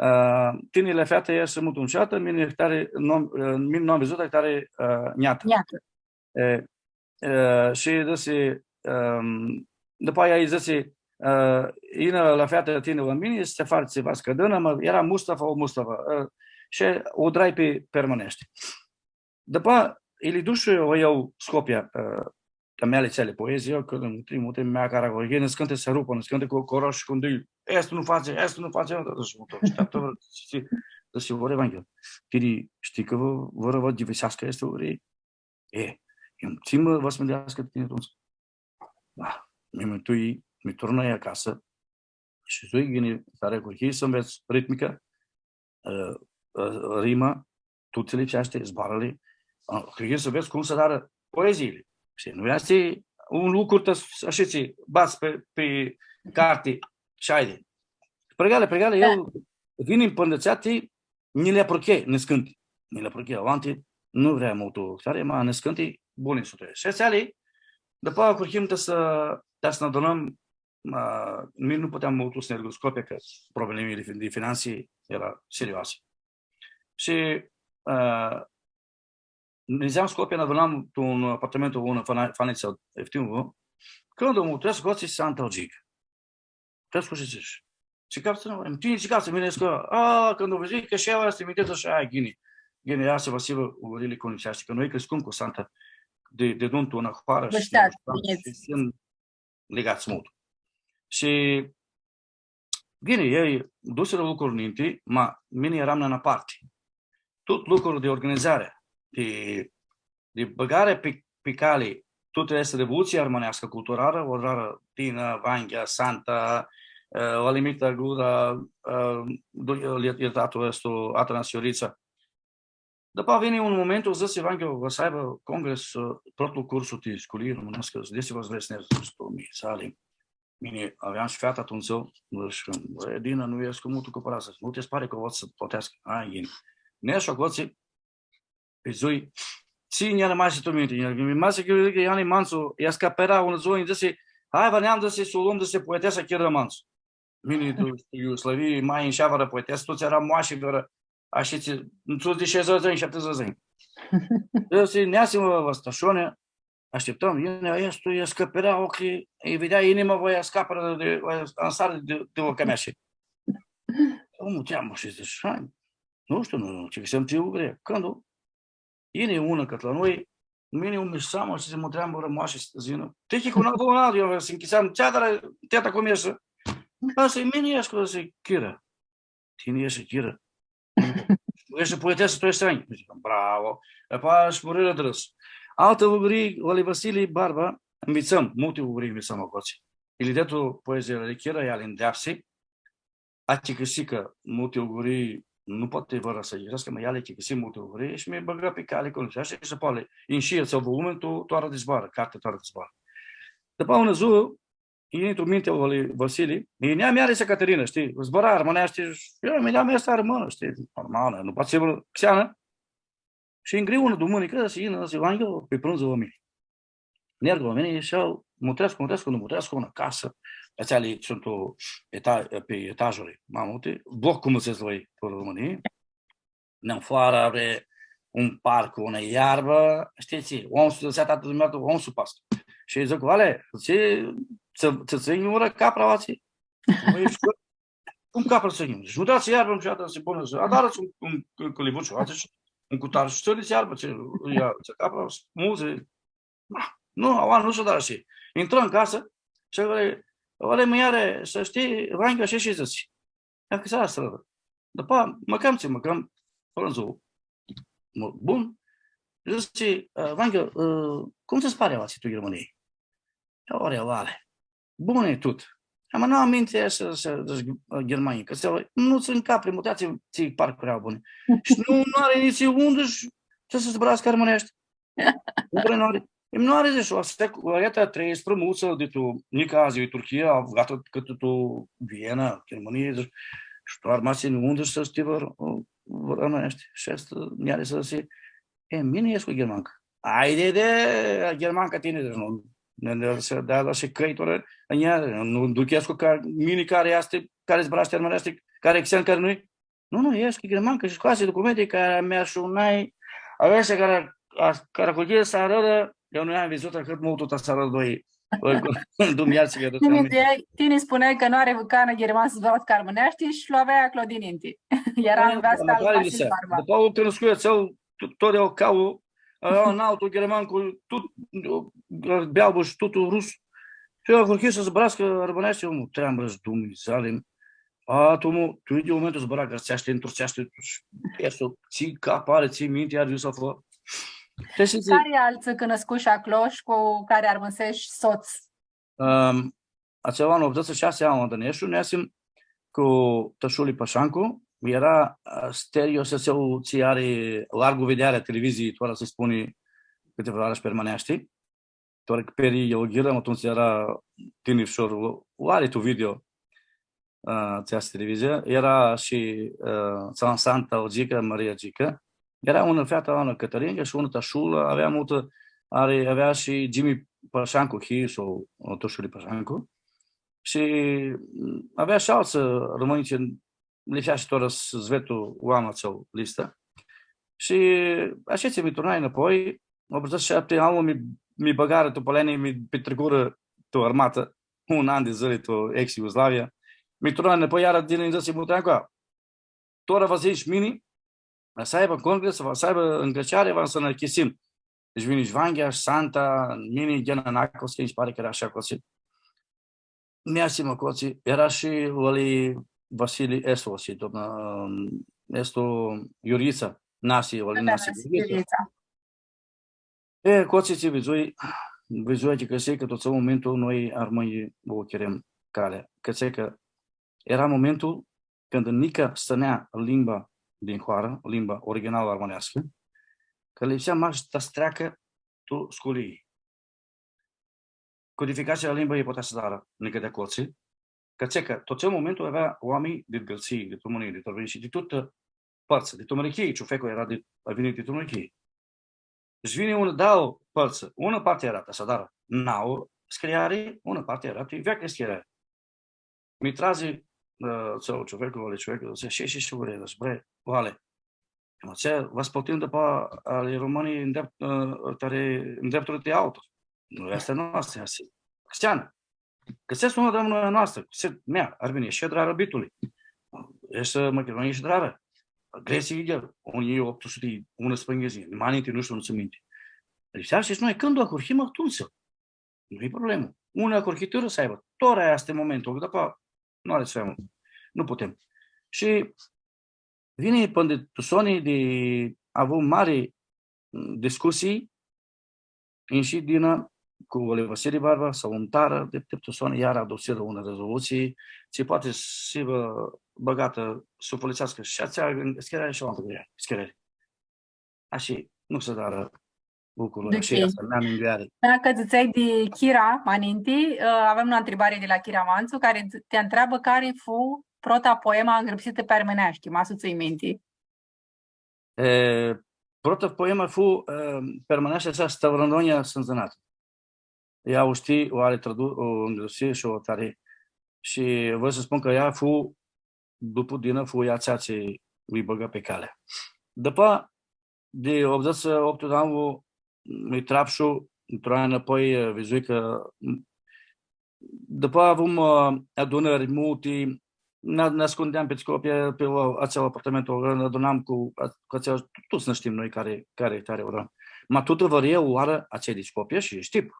Ã, „Tini la featã eshti multu mushatã, mini ahtari nu am, ã, mini nu am vidzutã ahtari, ã, njatã.” Njatã. E, e, shi dzãsi, ãm, dupã atsea lji dzãsi, ã, „Yinã la featã tini la mini, s-ti fats tsiva s-cãdãnã”, ma eara Mustafa, o Mustafa, ã, shi u adrai pi, pi armãneashti. Dupã, li dush eu, eu Scopia, ã, a meali tseali poezii, eu, cã, mutri, mutri, mea cara, cu, e, nãscãnti s-arupã, nãscãnti cu corosh, cu dui, „Aestã nu fatsi, aestã nu fatsi”, eu, da, da, shi, shi, shi, ore, Evanghel, tini shtii cã vã, vã, vã diviseascã aestã, ore? E, eu, tsi ma va s-minduiascã tini atumtsea? Da, mi mutui, mi turnai acasã shi dzãc, ghini, tari ahurhii s-anvets ritmica, ã, ã, rima, tuti tsi lipseashti, zboarãli, ã, ahurhii s-anvets cum s-adarã poeziili. Shi nu easti un lucru, ta s-, ashitsi, bats pi, pi carti shi haidi. Pregali, pregali, da. Eu, ghini, pãnã atsea, nji li apruchea nãscãnti. Nji li apruchea, alanti, nu vrea multu, tari, ma nãscãnti buni suntu. Shi atseali, dupã ahurhim ta s-, ta s-nã adunãm, ma, mini nu puteam multu s-neg tu Scopia, cã problemili di, di finansi eara serioasi. Shi, ã, nidzeam Scopia, nã adunam tu un apartamentu, unã fana-, fanitsã eftinã, cãndu mutrescu, gotsi, Santa Giga. Trescu shi dzãtsi: „Tsi caftsã, nu? Tini tsi caftsã?” „Mini escu.” „A, cãndu u vidz cã shi atsea easti mintit, dzãc, a, ghini. Ghini, atsea va s-hibã u gurili cu nipseashti, cã noi criscum cu Santa di, di duntu unã hoarã shi shi suntem ligats multu.” Shi, ghini, elj dusirã lucrul ninti, ma mini eram nã parti. Tut lucrul di organizari, di, di bãgari pi, pi cali, tutã aestã revolutsii armãneascã culturalã, u adrarã Dina, Vanghea, Santa, ã, Alimita Guda, ã, du-, iertatlu aestu, Atanasi Iuritsa. Dupã vini un moment, dzãsi Vanghe, va s-aibã congres, ã, protlu cursu ti sculii romãneascã, desi va s-vrei s-nedz, dzãc, tu Misalim. Mini aveam shi feata atumtsea, dzãc, e, Dina, nu escu multu cumpãratã, nu ti s-pari cã va s-plãteascã? Ai, ghini. Neshu aclotsi, pi dzui, tsi nj-armasi tu minti, nj-armasi cã, cã Iani Mantsu, ea s-cãpãra unã dzuã, nji dzãsi, hai, va neam, dzãsi, s-u lom, dzãsi, poetesa Chira Mantsu. Mini, tu, tu Iugoslavii, ma inshea vãrã poetesã, tuts eara moashi, vãrã, ashitsi, tuts di shaidzãts di anj, shaptidzãts di anj. Dzãsi, neasi, mã, vã stashone, ashtiptãm, yini, aestu, ea s-cãpãra oclji, lji videa inima, va s-cãpãrã di, va ansarã di, di oclji a mea shi. Omlu, tsi am, shi dzãc, hai, nu shtiu, nu, tsi cã s-am tsi ugree. Cãndu yini unã cãtã la noi, mini u misam, shi s-mutream, vãrã moashi s-yinã. Ti cu un altu, un altu, eu s-nchisam, tsi adarã, teta, cum eshti? Dzãsi, mini escu, dzãsi, Chira. Tini eshti Chira? Eshti poetesã, tu eshti Anj. Bravo. E pa, shi murirã drãs. Altã lucri, Vali Vasili Barba, nvitsãm, multi lucri nvitsãm aclotsi. Ili detu poezia ali Chira, ea li ndreapsi, achicãsi cã multi lucri nu poati vãrã s-achicãseascã, ma ea li achicãsi multi lucri shi mi bãgã pi cali, cum dzãtsi, shi s-poati, inshi atsel volumen, tu, tu Arã di Zboarã, cartea Tu Arã di Zboarã. Dupã unã dzuã, yini tu minti al Vasili, yinea mea-sa Caterina, shtii, zbura armãneashti, shi eu, mea easti armãnã, shtii, normal, nu poati s-hibã xeanã. Shi nj-gri unã dumãnicã s-yinã, s-yinã Vanghe, pi prãndzu la mini. Njergu la mini shi eu, mutreascu, mutreascu, nu mutreascu, unã casã, atseali suntu eta-, pi etajuri, ma multi, bloc, cum dzãts voi, pi Romãnii, nã foarã ari un parc, unã iarbã, shtii tsi, om s-dutsea, tatã, duminica, om s-pascã. Shi dzãc, Vale, tsi, tsi, tsi, tsi, nu ura capra, va, tsi? Pãi, shi cum capra s-yinã? Dzãtsi, nu dați iarbã, nu dați, bunã, s-, adarãts un, un, un cãlivuciu, adarãts un cutar shi tsãnits iarbã, tsi, ia, tsi capra, multsã, ah, nu, aua nu s-adarã shi. Intrã tu casã shi, Vale, Vale, mãnãoarã, s-shtii, Vanghe, ashi shi dzãtsi. Ia cã s-adarã. Dupã, mãcãm tsi mãcãm, prãndzu. Bun. Dzãtsi, ã, Vanghe, ã, cum tsã s-pari aoatsi tu Ghirmãnii? Ore, Vale. Bun e tut. Ama nu am minti s-, s-, s-, ghirmanjlji, cã s-, nu tsãn capri, mutreatsi, tsi parcuri au buni. Shi nu, nu ari nitsi undã shi tsi s-zburascã armãneashti. Undã nu ari. Em, nu ari, dzãc, aestã cu, aestã trei sprãmutsã di tu, nica adzã, e Turchia, gata, cãtã tu Viena, Ghirmãnii, dzãc, shi tu armasi undã shi s-shtii vãr-, vãr-, armãneashti. Shi aestã, nj-ari s-dzãc, e, mini escu ghirmancã. Ai di, di, ghirmancã tini, dzãc, nu, ne, ne, s-, da, da, shi cãitura, ea, nu, nu duchescu ca mini cari easti, cari zburashti armãneashti, cari e xen, cari nu-i. Nu, nu, escu ghirmancã shi scoasi documentul cari mi asunai, avea shi cari, a, cari cu el s-arãdã, eu nu am vidzutã ahãt multu ta s-arãdã doi. Tini, tini spuneai cã nu ari canã ghirman s-zburascã armãneashti shi lu avea aclo dininti. Eara nveasta al Vasili Barba. Dupã u cunuscui atsel, tu-, tut eu cau, avea un altu ghirman cu tut, bealbu shi tut rus. Shi eu ahurhii s-zburascã armãneashti, eu mutream, rãs, Dumnidzale, a, tu mo-, tu idyiul momentu zbura gãrtseashti, turtseashti, easti, tsi cap ari, tsi minti ari, iu s-aflã. Cari altsã cunuscushi aclo shi cu cari armãseshi sots? Ãm, atsel an optudzãts shi shasi, anlu anda neshu, neasim cu Tãshuli Pãshancu, eara, ã, stereo, s-, s-, tsi ari largu videarea televizii, tora s-spuni cãtivãrãoarã shi pi armãneashti. Tora cã peri el ghirã, atumtsea eara tinirshor, u ari tu video, ã, tsi easti televizia, eara shi, ã, Santa Gica, Maria Gica. Eara unã featã, Ana Catarinca, shi unã Tãshulã, avea multã, ari, avea shi Jimmy Pãshancu, hilj-su, ã, Tãshuli Pãshancu. Shi, m, avea shi altsã armãnj tsi lipsea shi tora s-, s-ved tu oaminj atsel listã. Shi ashitsi mi turnai nãpoi, optudzãts shi shapti anlu mi, mi bãgarã tu Pãleni, mi pitricurã tu armatã, un an di dzãli tu ex-Iugoslavia. Mi turnai nãpoi, iara di nji dzãsi, mutream cu ea. Tora va s-yinj mini, va s-aibã congres, va s-aibã ncãceari, va s-nã achisim. Deci vini shi Vanghea, shi Santa, mini, Ghena Nacosi, nji pari cã eara shi aclotsi. Neasim aclotsi, eara shi Vali Vasili Esu, shi doamna, estu Iuritsa, Nasi, Vali Nasi Iuritsa. E, aclotsi tsi vidzui, vidzui cã, cã tu atsel momentu noi armãnjlji u chirem calea. Cã tsi cã eara momentul cãndu nica s-tsãnea limba din hoarã, limba originalã armãneascã, cã lipsea mash ta s-treacã tu sculii. Codificatsia a limbãljei putea s-adarã nica di aclotsi, cã tsi cã tu atsel momentu avea oaminj di Gãrtsii, di Romãnii, di Turmãnii shi di tutã pãrtsã, di Turmãnii, ciufeclu eara di, a vinit di Turmãnii. Shi vini unã, dauã pãrtsã, unã parti eara ta s-adarã nauã scriari, unã parti eara ti veaclja scriari. Mi trazi, ã, atsel ciufeclu, ali ciufeclu, dzãtsi, shi, shi, shi, bre, bre, oale. Ma tsi, va s-plãtim dupã ali romãnjlji ndrept-, ã, tari ndrepturi ti autor. Nu easti a noastrã, easti cristianã. Cã s-easti unã di noi a noastrã, s-, mea, Armenia, shi adrarã bituli. Easti Machidonia shi adrarã. Gretsia, idyea, unã njilji optu suti unsprãyinghits, ma ninti, nu shtiu, nu tsãn minti. Lipseashti shi noi, cãndu ahurhim, atumtsea. Nu e problemã. Unã ahurhitãri s-aibã. Tora easti momentul, cã dupã nu ari tsi multu. Nu putem. Shi vini pãn di tu soni di avu mari, mm, discusii, inshi Dina cu Vasili Barba, s-alumtarã, di, di tu soni, iara adusirã unã rezolutsii, tsi poati s-hibã bãgatã, s-u fãlãtseascã shi atsea, s-chirari shi alantã, s-chirari. Ashi, nu s-adarã lucrul, ashi, ashi, mi-am mindueari. Dacã dzãtseai di Chira, ma ninti, ã, avem unã ntribari di la Chira Mantsu, cari dz-, ti ntreabã cari fu prota poemã angrãpsitã pi armãneashti, ma s-u tsãnj minti. E, prota poemã fu, e, pi armãneashti, atsea Stãvrãndonja sãndzãnatã. Ea u shtii, u ari tradu-, u ngrãpsi shi u tari. Shi voi s-spun cã ea fu, dupu Dina, fu ea atsea tsi mi bãgã pi cali. Dupã, di optudzãts shi optu di anj, mi trapshu, ntr-unã anapoi, vidzui cã, m-, dupã avum, ã, adunãri multi, nã, nã ascundeam pi Scopia, pi la atsel apartamentu, nã adunam cu, cu atsel, tuts nã shtim noi cari, cari, cari adunam. Ma tutã Vãria u loarã atselj di Scopia shi Shtip.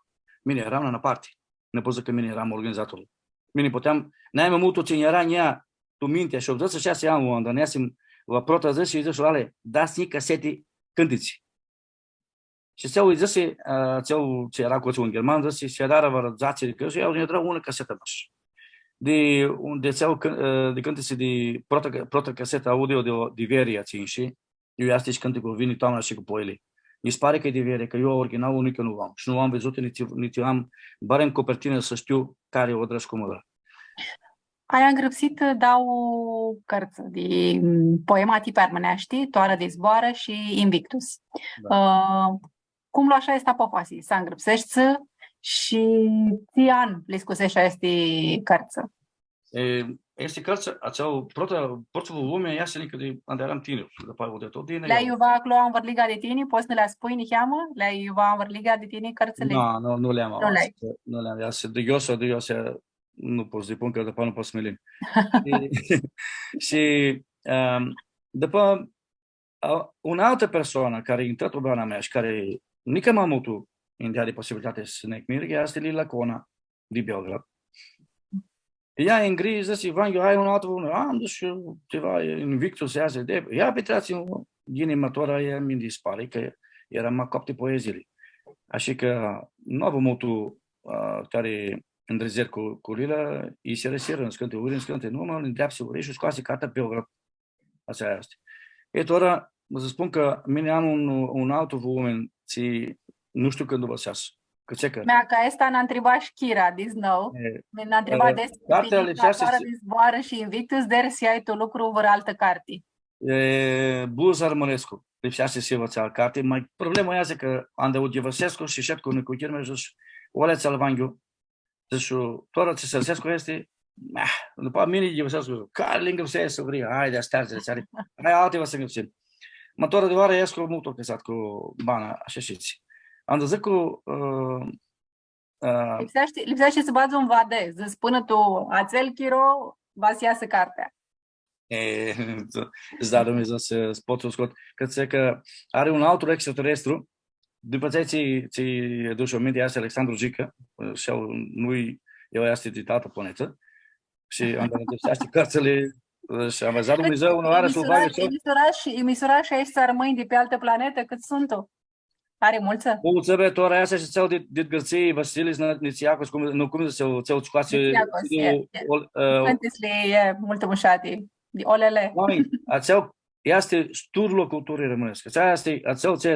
Mini eram la nã parti. Nu pot s-dzãc cã mini eram organizatorlu. Mini puteam, nai ma multu tsi nj-eara a njia tu minti, shi optudzãts shi shasi anlu, anda neasim la prota dzãsi, shi dzãsh, ale, dats-nji caseti cãntitsi. Shi atsel lji dzãsi, ã, atsel tsi eara cu un gherman, dzãsi, s-adarã vãrã dzatsi di cãntitsi, shi elj nj-adrarã unã casetã mash. Di, un, di atsel cã-, ã, di cãntitsi di prota, prota casetã audio di, di Veria, tsi inshi, iu easti shi cãnticlu Vini toamna shi cu ploili. Nji s-pari cã e di Veria, cã eu originalul nica nu lu am. Shi nu lu am vidzutã, nitsi, nitsi am, barem cupertinã s-shtiu cari u adrã shi cum u adrã. Ai angrãpsitã dauã cãrtsã di, mm, poemati pi armãneashti, Toarã di zboarã shi Invictus. Da. Ã, cum loashi aestã apofasi, s-angrãpseshti shi tsi an li scuseshti aesti cãrtsã? E, aesti cãrtsã, atsel, prota, prota volumi, easti nica di anda eram tinir, dupã aia u dau tut di... Li ai iuva aclo anvãrliga di tini? Pots s-nã li spunj niheamã? Li ai iuva anvãrliga di tini, cãrtsãli? Nu, nu, nu li am. Nu li ai. Nu li am, easti di iosea, di iosea, nu pot s-lji pun, cã dupã nu pot s-mi lin. Shi, shi, ãm, dupã, a, unã altã persoanã cari intrã tu bana mea shi cari nica ma multu nj-deadi posibilitati s-neg mirghi, easti Lila Cona, di Belgrad. Ea nj-gri, dzãsi, Vanghiu, ai un altu, un, am, dzãc, eu, tsiva, Invictus, easti di, ia, pitreatsi, ghini, ma tora, ea mi dispari, cã eara ma coapti poeziili. Ashi cã nu avu multu, ã, tari ndridzeri cu, cu Lila, i s-arisirã niscãnti uri, niscãnti nu, ma, ndreapsi uri shi scoasi cartea Belgrad. Atsea easti. E, tora, va s-spun cã mini am un, un altu volumi, tsi nu shtiu cãndu va s-easã. Cã tsi cã... Mea, cã aestã nã ntriba shi Chira, diznou. E, nã ntriba, e, des-, cartea lipseashti, Toarã di zboarã shi Invictus, deri s-ljai tu lucru vãrã altã carti. E, blues armãnescu. Lipseashti s-hibã atsea carti, ma problema easti cã anda u ghivãsescu shi shed cu nicuchirlu meu shi dzãc, oale, atsel Vanghiu, dzãc, tora tsi s-hãrsescu easti, ah, dupã mini ghivãsescu, cari li ngrãpsescu, vrei, haidi, asteardzã-li, tsi ari, hai, alti va s-ngrãpsim. Ma tora di oarã escu multu cãsat cu bana, ashi shi tsi. Am dzãc cu, ã, ã, lipseashti, lipseashti s-badz un vade, dzãc, pãnã tu atsel chiro va s-easã cartea. E, s-da Dumnidzã s-, s-pot s-u scot. Cã tsi cã ari un altu extraterestru, dupã tsi, tsi, tsi adush aminti, easti Alexandru Gica, shi el nu-i, el easti di altã planetã. Shi anda nã lipseashti cãrtsãli, shi am vãzut Dumnidzã unã oarã s-lu bagã shi el. Misurash, misurash aeshti armãnj di pi altã planetã, cãts suntu? Ari multsã? Multsã, be, tora easti shi atsel dit, dit Gãrtsii, Vasilis, na, Nitsiacos, cum, nu, cum dzãtsi, atsel tsi scoasi, Nitsiacos, nu, e, e. Ol-, ã, cãntitsli, e, multu mushati, di Olele. Oaminj, atsel, easti sturlu a culturãljei armãneshti. Atsea easti, atsel tsi,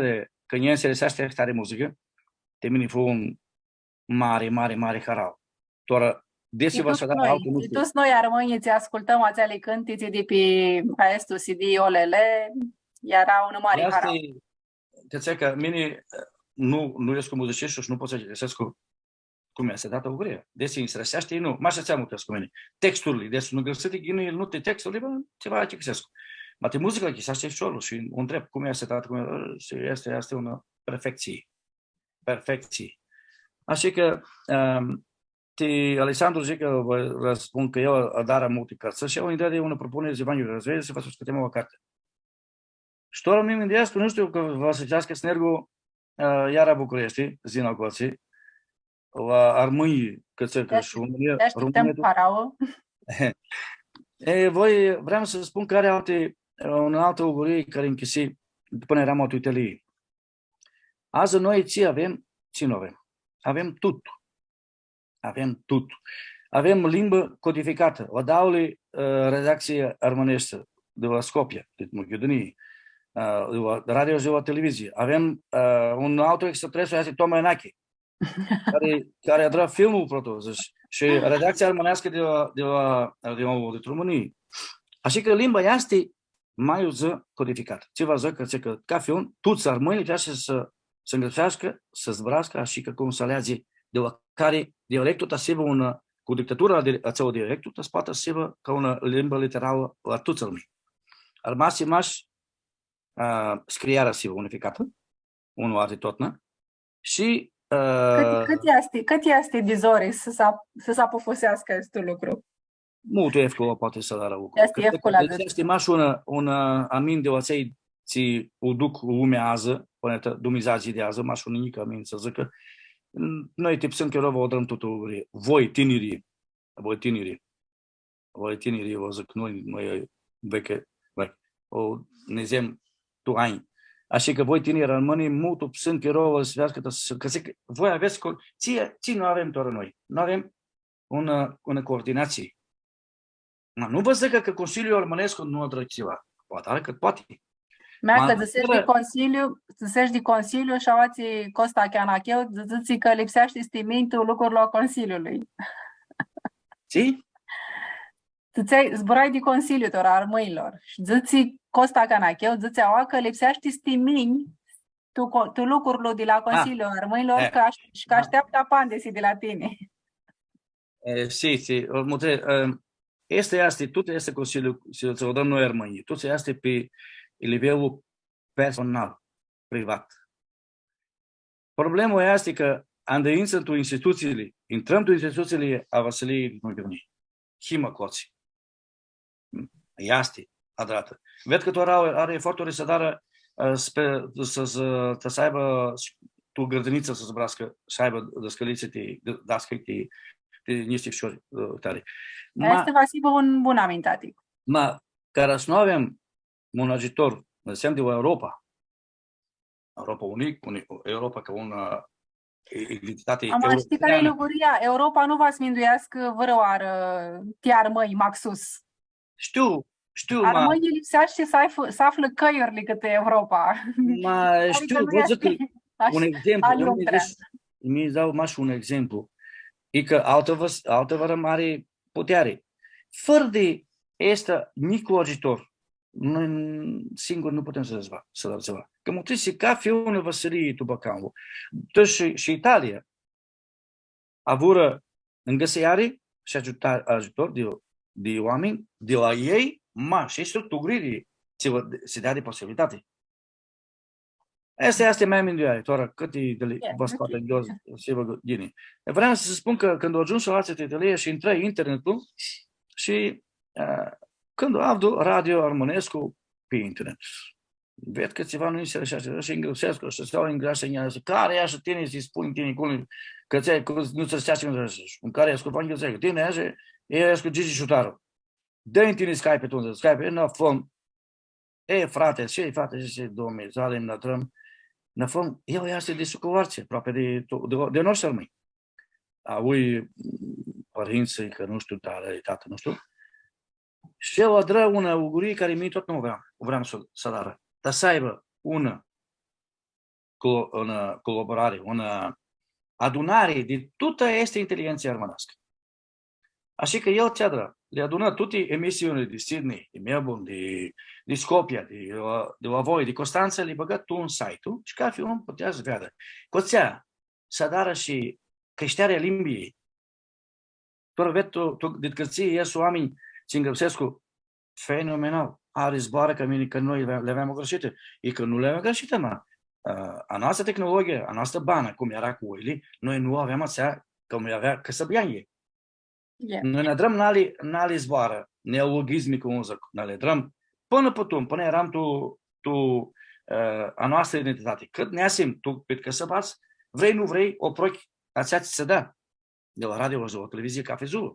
cã nj-intereseashti tari muzicã, ti mini fu un mari, mari, mari harau. Tora, desi va s-adar noi, altã, nu shtiu. Tuts noi armãnjlji tsi ascultãm atseali cãntitsi di pi aestu C D Olele, eara un mari harau. Easti, cã tsi, cã mini, nu, nu escu muzicist shi nu pot s-achicãsescu cum easti datã auguria. Desi nj-intereseashti, nu, mash atsea multu escu mini. Texturli, desi nu gãsiti ghini, nu ti texturli, bã, tsiva achicãsescu. Ma ti muzica, achicãseashti ficiorlu shi u ntreb cum easti, tati, cum easti, easti, easti unã perfectsii. Perfectsii. Ashi cã, ehm, ti Alexandru dzãc cã va, va spun cã el adara multi cãrtsã shi el nj-deadi unã propuniri, dzãtsi, Vanghiu, vrei s-va s-scoatem unã carti? Shi tora mi minduescu, nu shtiu, cã va s-lipseascã s-negu, ã, iara Bucureshti, s-yin aclotsi, la armãnj, cã tsi, cã shi Romãnia, Romãnia tu- harauã. E, voi, vream s-spun cã ari alti, unã altã augurii cari nchisi, dupã nã earam tu Italia. Adzã noi tsi avem, tsi nu avem? Avem tut. Avem tut. Avem limbã codificatã. La dauli, ã, redactsii armãneshti di la Scopia, di Machidunii, ã, di la radio shi di la televizii. Avem, ã, un altu extraterestru, easti Toma Enache, cari, cari adrã filmul protlu, dzãts, shi redactsia armãneascã di la, di la, di la, di Romãnii. Ashi cã limba easti ma iudzã codificatã. Tsi va s-dzãcã, tsi cã, ca film, tuts armãnjlji lipseashti s-, s-ngrãpseascã, s-zburascã, ashi cã cum s-aleadzi di la cari dialectu ta s-hibã unã, cu dictatura di atsel dialectu, ta s-poatã s-hibã ca unã limbã literalã la tuts armãnjlji. Armasi mash, ã, scriarea s-hibã unificatã, unlu altu totna, shi, ã, cãt, cãt easti, cãt easti di zori s-, s-, s-apufuseascã aestu lucru? Multu efcula poati s-adarã lucru. Easti efcula, cã, cã easti mash unã, unã aminti di la atselj tsi u duc lumea adzã, pãnã ta dumnidzadzlji di adzã, mash unã njicã aminti s-dzãcã, n-, noi tipsãm chiro va u adrãm tutã Romãnia. Voi, tinirlji, voi, tinirlji, voi, tinirlji, va dzãc, noi, noi, vechi, vechi, u nidzem tu anj. Ashi cã voi, tinirlji armãnj, multu psãn chiro va s-feascã, ta s-, cã dzãc, voi avets co-, tsi, tsi nu avem tora noi? Nu avem unã, unã coordinatsii. Ma nu va dzãcã cã Consiliul Armãnescu nu adarã tsiva. Va adarã cãt poati. Mea, ma cã dzãsesh di Consiliu, dzãsesh di Consiliu shi aoatsi Costa Canacheu, dzã-, dzãtsi cã lipseashti s-ti minj tu lucrul a Consiliului. Tsi? Dzãtseai, zburai di Consiliu, tora, armãnjlor. Shi dzãtsi Costa Canacheu, dzãtsi aoa cã lipseashti s-ti minj tu co-, tu lucrul di la Consiliul Armãnjlor, cã ash-, shi cã ashteaptã apandisi di la tini. E, si, si, o, mutri, e, easti, easti, tut easti Consiliu, si, s-u dãm noi armãnjlji, tut easti pi nivelul personal, privat. Problema easti cã anda intrãm tu institutsiili, intrãm tu institutsiili a Vãsililjei di Machidunii. Him aclotsi. Easti adratã. Ved cã tu ari, ari eforturi s-adarã, e, spe-, s-, s-, ta s-aibã s-, tu gãrdinitsã s-zburascã, s-aibã dãscãlitsi ti, d-, dascalj ti, ti nishti ficiori, e, tari. Ma easti, va s-hibã un bun amintatic. Ma, cara s-nu avem un agiutor, nã dzãtsem di la Europa, Europa uni-, uni-, Europa ca unã, e, identitati europeanã. Ama shtii cari e luguria? Europa nu va s-mindueascã vãrãoarã ti armãnj maxus. Shtiu, shtiu, ma armãnjlji lipseashti s-aflã, s-aflã cãljurli cãtrã Europa. Ma shtiu, va dzãc un exemplu, mi dau mash un exemplu. E cã altã vã-, altã vãrã mari puteari. Fãrã di aestu njicu agiutor, noi singuri nu putem s-dãm tsiva, s-dãm tsiva. Cã mutrisi cathi unã vãsilii tu Balcanlu. Shi, shi Italia avurã ngãsãiari shi agiuta-, agiutor di, di oaminj, di la elj, ma shi structurili tsi va, s-deadi posibilitati. Aestã easti ma mindueari, tora, cãti di li-, va s-poatã, s-hibã ghini. Vream s-spun cã cãndu agiumshu aoatsi tu Italia shi intrãi internetul shi, e, cãndu avdu radio armãnescu pi internet, ved cã tsiva nu-nj si rãseashti, shi ngrãpsescu, shi s-ngrãpseashti, cari easti tini, s-spunj tini, cum, cã tsi, cum, nu tsã rãseashti, cum s-spun, cari easti, cu tini, easti, e, easti Gigi Shutaru. Dã-nj tini Skype, tu Skype, e, nã aflãm. E, frate, shi, frate, shi, shi, Doamne, s-alim, nã adrãm, nã aflãm, el easti di Sucuvartsi, aproapi di, di, di noshtri armãnj. Avui, mm, pãrintsã, cã nu shtiu, tari, tati, nu shtiu. Shi el adrã unã augurii cari mini tut nu vream, vream s-, s-adarã. Ta s-aibã unã co-, unã colaborari, unã adunari di tutã aestã inteligentsã armãneascã. Ashi cã el tsi adrã, li adunã tuti emisiunili di Sydney, di Melbourne, di, di Scopia, di, di la voi, di Constantsa, li bãgã tu un site shi cathi un putea s-veadã. Cu atsea, s-adarã shi crishtearea limbiljei. Tora ved tu, tu, dit Gãrtsii easti oaminj tsi ngrãpsescu fenomenal. Ari zboarã ca mini, cã noi li aveam agãrshitã. E cã nu li aveam agãrshitã, ma, ã, a noastrã tehnologie, a noastrã banã, cum eara cu oili, noi nu aveam atsea, cum li avea cãsãbãnjlji. Noi nã adrãm nali, nali zboarã, neologizmi, cum dzãc, nali adrãm pãnã pãtun, pãnã earam tu, tu, ã, a noastrã identitati. Cãt neasim tu pit cãsãbadz, vrei, nu vrei, u aprochi atsea tsi s-da di la radio, di la televizii, cathi dzuã.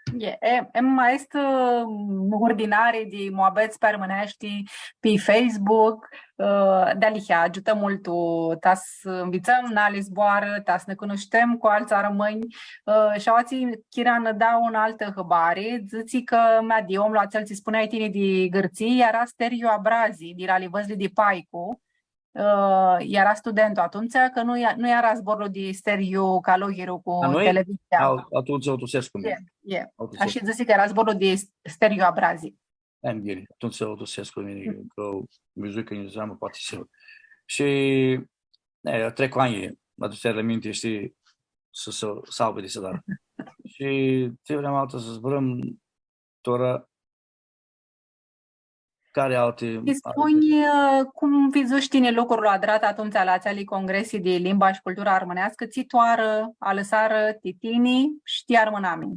E, e, em, aestã, ã, urdinari di muabets pi armãneashti pi Facebook, ã, dealihea, agiutã multu, ta s-nvitsãm nali zboarã, ta s-nã cunushtem cu altsã armãnj, ã, shi aoatsi Chira nã da unã altã hãbari, dzãtsi cã, mea, di omlu atsel tsi spuneai tini di Gãrtsii, eara Steriu Abrazi, di la Livãdzli di Paicu, ã, eara studentu atumtsea, cã nu e-, nu eara zborlu di Steriu Caloghiru cu televizia. A, atumtsea u tusescu mini. E, e. U tusescu. Ashi dzãsi cã eara zborlu di Steriu Abrazi. Em ghini, atumtsea u tusescu mini, cã u vidzui cã nji dzãtsea, poati s-, shi, e, trec anj, mi-aduc aminti, shtii, s-, s-, s-aubi di s-adarã. Shi tsi vream altã s-zburãm, tora, cari alti... Shi spuni, ã, cum vidzushi tini lucrul adrat atumtsea la atseali congresi di limba shi cultura armãneascã, tsi toarã alãsarã ti tini shi ti armãnami?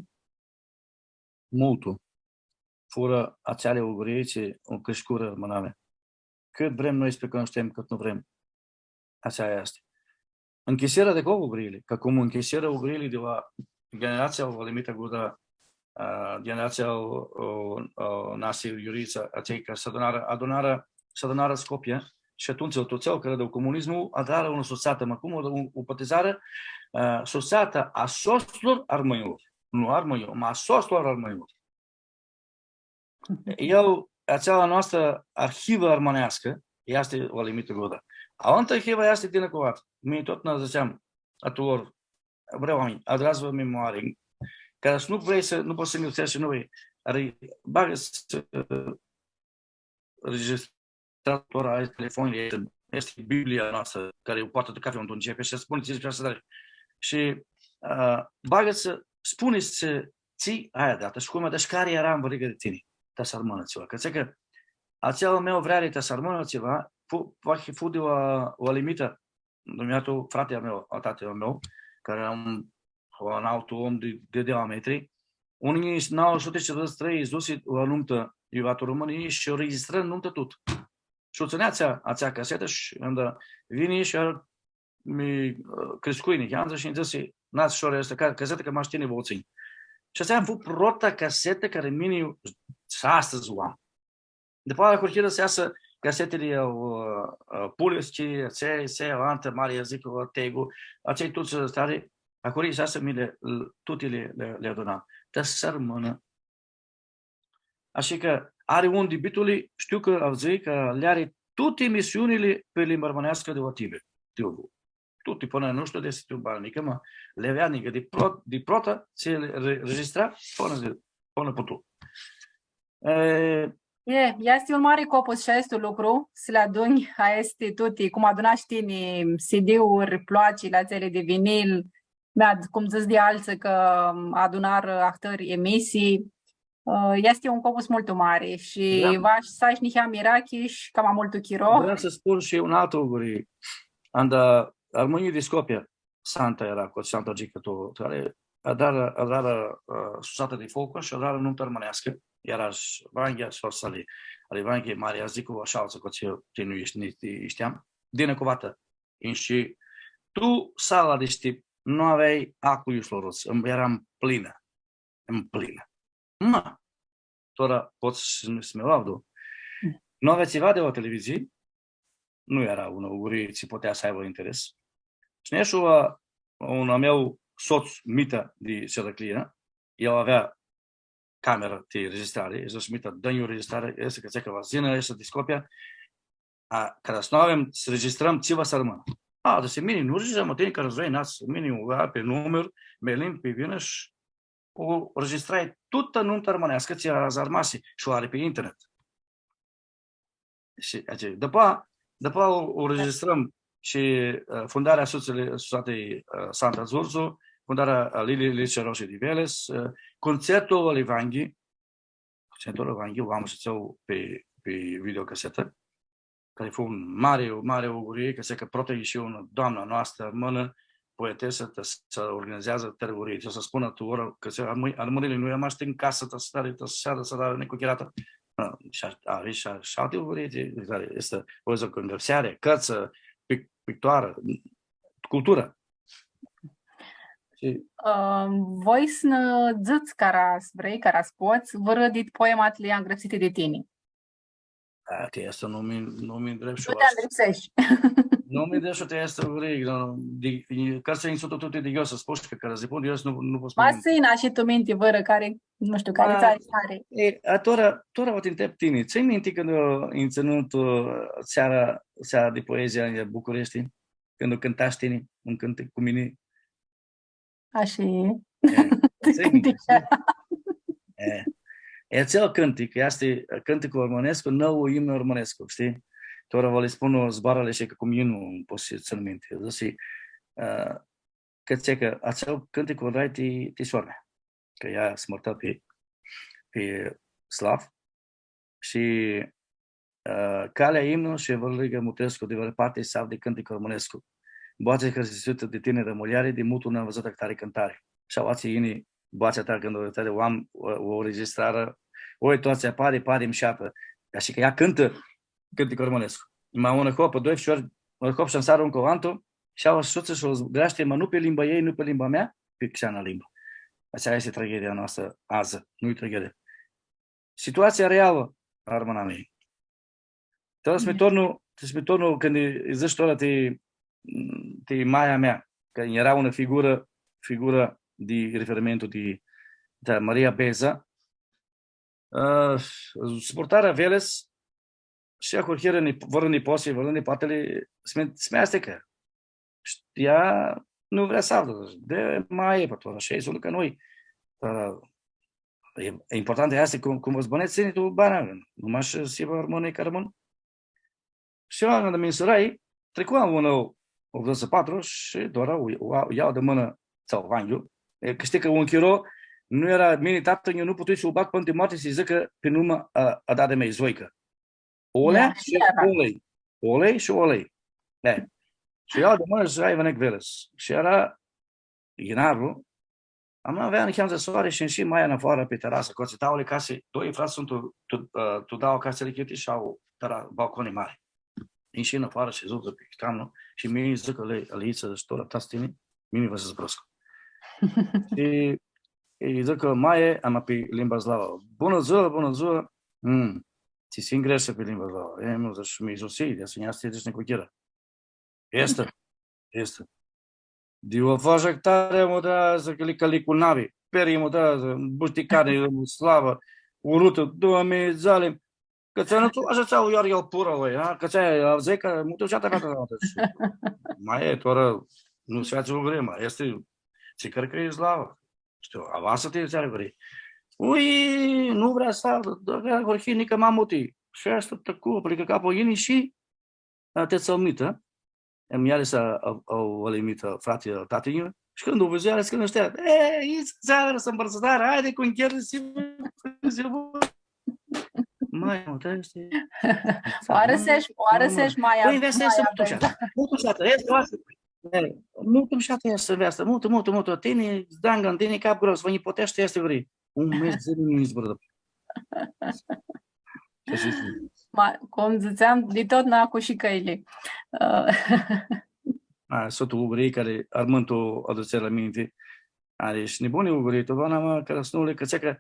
Multu. Furã atseali augurii tsi u criscurã armãnami. Cãt vrem noi s-pricunushtem, cãt nu vrem. Atsea easti. Nchisirã di aclo auguriili, ca cum nchisirã auguriili di la generatsia al Valimita Guda, ã, generatsia al, ã, ã, Nasi Iuritsa, atselj cari s-adunarã, adunarã, s-adunarã Scopia, shi atumtsea, tu atseali cari di comunismu, adrarã unã sutsatã, ma cum u, u, u botizarã, ã, sutsata a sotslor armãnjlor. Nu armãnjlor, ma a sotslor armãnjlor. El, atsea a noastrã arhivã armãneascã, easti Valimita Guda. Alantã arhivã easti Dina Cuvata. Mini tut nã dzãtseam a tuturor, bre oaminj, adrats-vã memoarii, ca s-nu vrei s-, nu pots s-ngrãpseshti shi nu vrei. Ari, bagã s-, registrã tora, ai telefonili, easti, easti Biblia a noastrã, cari u poati cathi un G P S shi spuni tsi s-, shi, ã, bagã s-, spuni tsi, tsi ai adratã shi cum ai adratã shi cari eara anvãrliga di tini, ta s-armãnã tsiva. Cã dzãc cã atsel a meu vreari ta s-armãnã tsiva, fu, va, fu di la, la Valimita, dumnidzã, frati a meu, a tati a meu, cari eara un, un altu om di, di, di la metri, unã njilji nauã suti tsindzãts shi trei, s-dusi la numtã, iu va tu Romãnii shi u registrã numta tut. Shi u tsãnea atsea, atsea casetã shi anda vini shi el mi, ã, criscui niheamã shi nji dzãsi, „Nats, shore, aestã ca-, casetã cã mash tini va u tsãnj.” Shi atsea fu prota casetã cari mini shi astãdz u am. Dupã aia ahurhirã s-easã casetili al, ã, ã, Puleschi, atsea, atsea, alantã, Maria Zicova, Tegu, atsea tuts stari, ahurhirã s-easã, mi li, l-, tuti li, li, li adunam. Ta s-armãnã. Ashi cã ari un di Bituli, shtiu cã avdzãi cã li ari tuti emisiunili pi limba armãneascã di la Tibet, di la voi. Tuti, pãnã nu shtiu di easti tu banã nica, ma li avea nica di pro-, di prota, tsi li re-, registra, pãnã di, pãnã putu. E, e, easti un mari copus shi aestu lucru, s-li adunj aesti tuti, cum adunash tini C D-uri, ploacili atseli di vinil, mea, cum dzãts di altsã cã adunarã ahtãri emisii, ã, easti un copus multu mari shi va s-ai niheamã mirachi shi cama multu chiro. Vream s-spun shi un altu lucru. Anda armãnjlji di Scopia, Santa eara, cu Santa Gica, tu, cari adrarã, adrarã, ã, sutsata di focu shi adrarã numtã armãneascã, eara shi Vanghea, sor-sa ali, ali Vanghea, Maria Zicu, shi altsã, cu tsi, tsi nu sh-, ni, ni shteam, Dina Cuvata. Shi tu sala di shtip, nu aveai aclu iu s-lu aruts, eara mplinã. Mplinã. Ma, tora pot s-, s-mi laudã. Mm. Nu avea tsiva di la televizii, nu eara unã augurii tsi putea s-aibã interes. Shi neshu la un a meu sots, Mita di Siraclina, el avea camerã ti registrari, dzãsh, mita, dã-nj unã registrari, easti cã tsi cã va s-yinã, easti di Scopia, a, cara s-nu avem, s-registrãm tsi va s-armãnã. A, dzãsi, mini, nu registrãm, tini cara s-vrei, nats, mini, u, a, pi numir, mi lim pi vinã shi u registrai tutã numta armãneascã, tsi a-, armasi, shi u ari pi internet. Shi, atsea, dupã, dupã u, u registrãm shi, ã, fundarea Sutsãli-, Sutsatei, ã, Santa Dzurzu, fundarea, ã, Lili-, Lilici Aroshi di Veles, ã, concertul al Evanghi, concertul al Evanghi, u am shi atsel pi, pi videocasetã, cari fu un mari, un mari ugurii, cã s-, cã prota ishi unã doamnã a noastrã, armãnã, poetesã, ta s-, s-organizeadzã tãrgurii, ta s-spunã tu ora, cã s-, armã-, armãnjlji nu e mash tu casã, ta s-, ta s-, ta s-, ta s-, nicuchiratã. Ã, shi a-, ari shi a-, shi alti ugurii, di, di cari easti, poezia cu ngrãpseari, cãrtsã, pic-, pictoarã, culturã. Shi Ã, voi s-nã dzãts cara s-vrei, cara s-pots, vãrã dit poematli angrãpsiti di tini. A, ti aestã nu mi, nu mi ndrepshu. Nu ti andripseshti. Nu mi ndrepshu ti aestã, vrei, nu, di, e, ca s-nji suntu tuti di eu s-spun, cã cara s-dzãc, eu nu, nu pot s-spun. Ma s-tsãnã shi tu minti vãrã cari, nu shtiu, cari ã, tsã ari. E, a, tora, tora va ti ntreb tini. Tsãnj minti cãndu, ã, nj-tsãnu tu, ã, seara, seara di poezia în Bucureshti, cãndu cãntash tini un cãntic cu mini? Ashi e. E, ashi e, cãntic. E, e atsel cãntic, easti cãnticlu armãnescu, nãulu imnu armãnescu, shtii? Tora va li spun zboarãli shi cã cum eu nu pot s-tsãn minti. Dzãsi, ã, cã tsi cã atsel cãntic u adrai ti, ti sor-mea, cã ea s-mãrtã pi, pi slav. Shi, ã, calea imnu shi vãrliga mutrescu di vãrã parti s-avdi cãntic armãnescu. Boatsi hãrsitã di tinirã muljari, di multu nu am vãzutã ahtari cãntari. Shi aoatsi yini boatsea ta cãndu u am, u, u registrarã, oi, toatsi apari, pari mshatã. Ashi cã ea cãntã cãntic armãnescu. Ma unã hopã, doi ficiori, unã hopã sh-ansarã un cu alantu, shi aoa sutsã shi u zburashti, ma nu pi limba ei, nu pi limba mea, pi xeana limbã. Atsea easti traghedia a noastrã adzã, nu-i traghedia. Situatsia realã a armãnamiljei. Tora s-mi tornu, s-mi tornu cãndu lji dzãsh tora ti, ti maia mea, cã eara unã figurã, figurã di referimentu di, di Maria Beza, ã, s-purtarã Veles shi ahurhirã ni-, vãrã nipots, vãrã nipoatili, s-mi, s-mi aestecã. Shi ea nu vrea s-avdã, dzãtsi, di maia, pã, tora, ashi suntu ca noi. Ã, e, e important easti cum, cum va s-bãnedz tini tu bana, nu mash s-hibã armãn, ca armãn. Shi eu, cãndu mi nsurai, tricu un an, u, u, patru shi tora u, u, u ljau di mãnã tsi-l, Vanghiu. E, cã shtii cã un chiro nu eara, mini, tatã-nju nu putui s-lu bag pãnã ti moarti s-dzãcã pi numa a, a dadã-mei, Zoicã. Olea shi Olei. Olei shi Olei. E. Shi eu di mãnã shi hai, vãnec Veles. Shi eara yinarlu, ama avea niheamã di soari shi inshi maia nafoarã pi terasã, aclo tsi dauli casi, doi frats suntu tu, tu, ã, tu dauã casili chiti shi au tera-, balconi mari. Inshi nafoarã shi dzãc pi camnu shi mini dzãc, ale, Aliitsa, dzãc, tora, tats tini, mini va s-zburãscu. Shi lji dzãc, maie, ama pi limba slavã. Bunã dzua, bunã dzua. Mm. Tsi s-ngreashã pi limba slavã? E, nu, dzãc, mi isusii, di atsea nj-easti, dzãc, nicuchirã. Easti, easti. Di u fash ahtari, mutreadzã, cã li, cã li cu navi. Peri, mutreadzã, bushti carni, slavã, urutã, Doamne, dzali. Cã tsi nu tu ashi tsi u iar el pura lui, a? Cã tsi, avdzãi cã, mutu, shi ata, ata, ata. Maie, tora, nu s-featsi u vrei, ma, easti, tsi cred cã e slavã. Shtiu, avansã-ti, tsi ari vrei. Ui, nu vrea s-avdã, da, vrea Jorge, nica ma muti. Shi aestã tãcu, aplicã caplu, yini shi a, ti tsãlmita, e, mi ari s-a, a, a, u alimitã frati al tati-nju, shi cãndu u vidzu, ari s-cãnãshtea, e, i s-, s-, s-, s-, s-, haidi cu ncherli, si, si, mai, mã, tati, shtii? Oarã s-eshi, oarã s-eshi maia, pãi, vrea s-eshi maia multu mshatã, multu mshatã, easti, oarã s-, e, multu mshatã easti, vrea s-, multu, multu, multu, tini, dangan, tini cap gros, vã nipoteshti, easti vrei. Un mes, dzãli, nu zburã. Ma, cum dzãtseam, di tut nã acushi cãili. Ã, a, suntu ugurii cari armãn tu adutseri la minti. Ari shi nibuni ugurii, tu bana ma, cara s-nu li, cã tsi cã,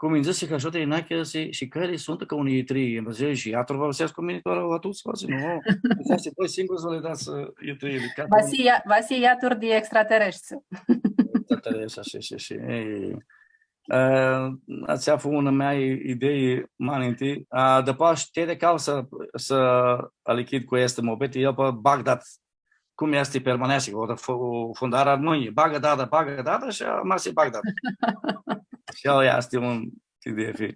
cum nji dzãsi Hashoti Inache, shi, shi cãili suntu ca unã itrii, nji dzãsi, shi iatru va s-easã cu mini, tora la tuts, va dzãc, nu, dzãsi, voi singuri s-li dats, ã, itriili, ca va s-hii ia-, va s-hii iatru di extraterestri. Extraterestri, shi, shi, shi, e, Ã, atsea fu unã mea i-, idei ma ninti. A, dupã shtei di cau s-, s-alichid cu aestã muabeti, el pi Bagdad. Cum easti pi armãneashti, cã o fu-, fundarã armãnjlji, bagã dada, bagã dada shi armasi Bagdad. Shi el easti un, ti di fi,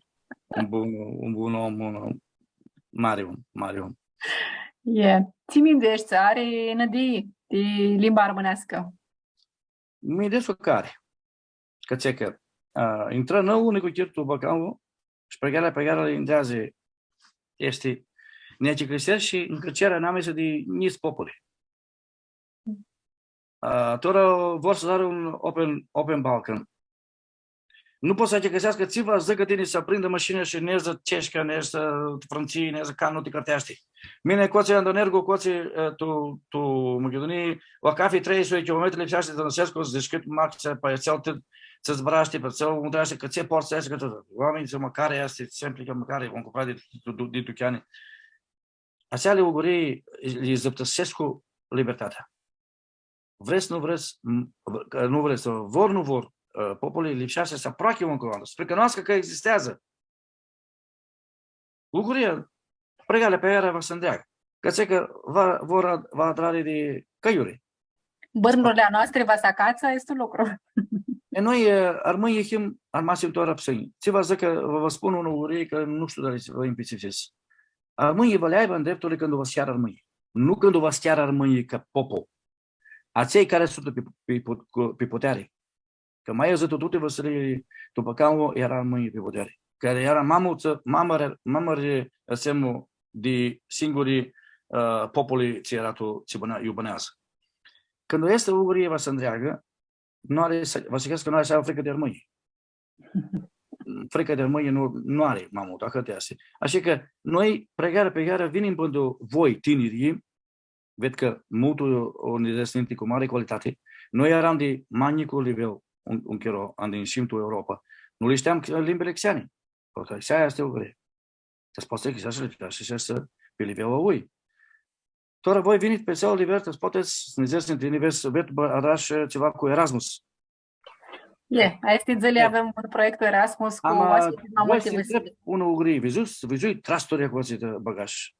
un bun, un bun om, un mari om, mari om. E, tsi mindueshti, ari nãdii ti limba armãneascã? Mi minduescu cã ari. Cã tsi cã, a, intrã nãu un nicuchir tu Balcanlu shi preghearea, preghearea li intreadzã, easti, nã achicãsescu shi ncãcearea namisa di njits populi. A, tora vor s-adarã un open, open Balkan. Nu pot s-achicãseascã tsi va s-dzãcã tini s-aprindã mashina shi nerdzi Ceshca, nerdzi Frãntsii, nerdzi ca nu ti cãrteashti. Mini aclotsi, anda nergu aclotsi, e, tu, tu Machidunii, la cafi trei suti kilometri lipseashti s-dãnãsescu, dzãc cãt maxi pi atsel, ti, tsi zburashti pi atsel, mutreashti cã tsi portsã easti, cã tut. Oaminjlji s-mãcarã easti, sempri cã mãcarã, vom cumpra di, di, di, di ducheani. Atseali ugurii lji zãptãsescu libertatea. Vrets, nu vrets, m-, v-, cã nu vrets, vor, nu vor, ã, populi lipseashti s-aproachi un cu altu, s-pricunoascã cã existeadzã. Uguria, preghearea pi iara va s-andreagã. Cã tsi cã va, vor ad-, va adrari di cãljuri. Bãrnurli a noastri va s-acatsã, easti un lucru. E, noi, e, armãnjlji him, armasim tora psãnj. Tsi va dzãcã, va, va spun unã ugurii cã nu shtiu dacã va nj-pistipsits. Armãnjlji va li aibã ndrepturli cãndu va s-chearã armãnjlji. Nu cãndu va s-chearã armãnjlji ca popul. Atselj cari suntu pi, pi put-, cu, pi puteari. Cã ma dzãc, tu tuti vãsiliili, tu Balcanlu eara armãnjlji pi puteari. Cã eara ma multsã, ma mãri, ma mãri semnu di singuri, ã, populi tsi eara tu, tsi bãna-, iu bãneadzã. Cãndu aestã ugurii va s-andreagã, nu ari s-, va s-hibã cã nu ari s-aibã fricã di armãnj. Fricã di armãnj nu, nu ari ma multu, ahãt easti. Ashi cã noi, preghearea, preghearea, vinim pãnã voi, tinirlji, ved cã multu o nã dzãts ninti cu mari calitati. Noi earam di ma njicu livel un, un chiro, anda inshim tu Europa. Nu li shteam limbili xeani. Prota xea easti ugurii. Ti s-pots s-li lipseashti shi s-, pi livelul lui. Tora voi vinit pi atsel livel, ti s-pots s-nã dzãts, nã vedz, bã, adrash tsiva cu Erasmus. E, aesti dzãli avem un proiectu Erasmus cu oaspi ma multi vãsilii. Am, ã, voi s-ti ntreb unã ugurii, vidzui, vidzui trasturi aclo tsi ti bãgash.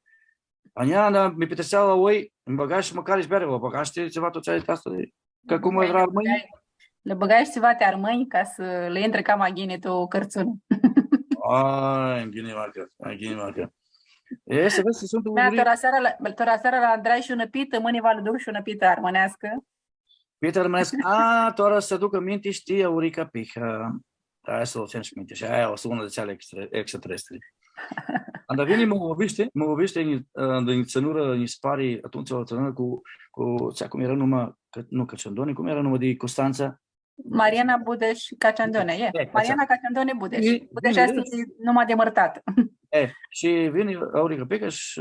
Ania, da, mi pitrisea la oi, mi bãgash mãcari shi beari, va bãgash tsiva tu atsea trasturi? Cã cum eara armãnj? Li bãgai, li bãgai shi tsiva ti armãnj ca s-lã intrã cama ghini tu cãrtsuni. Ai, ghini macã, ai, ghini macã. E, s-vedz, suntu... Da, ugurii. Tora seara la, tora seara la adrai shi unã pitã, mãni va lã duc shi unã pitã armãneascã. Pitã armãneascã. A, tora s-aduc aminti, shtii, Aurica Piha. Aia s-u tsãn shi minti. Shi aia easti unã di atseali extra-, extraterestri. Anda vini, mã lovishi, mã lovishi, anda nji tsãnurã, nji s-pari, atumtsea u tsãnurã cu, cu, tsi, cum eara numa, cã, nu Caciandone, cum eara numa di Custantsa? Mariana Budesh Caciandone, e. E, Mariana Caciandone Budesh. Shi Budesh vini, easti numa di mãrtatã. E, shi vini Aurica Pica shi,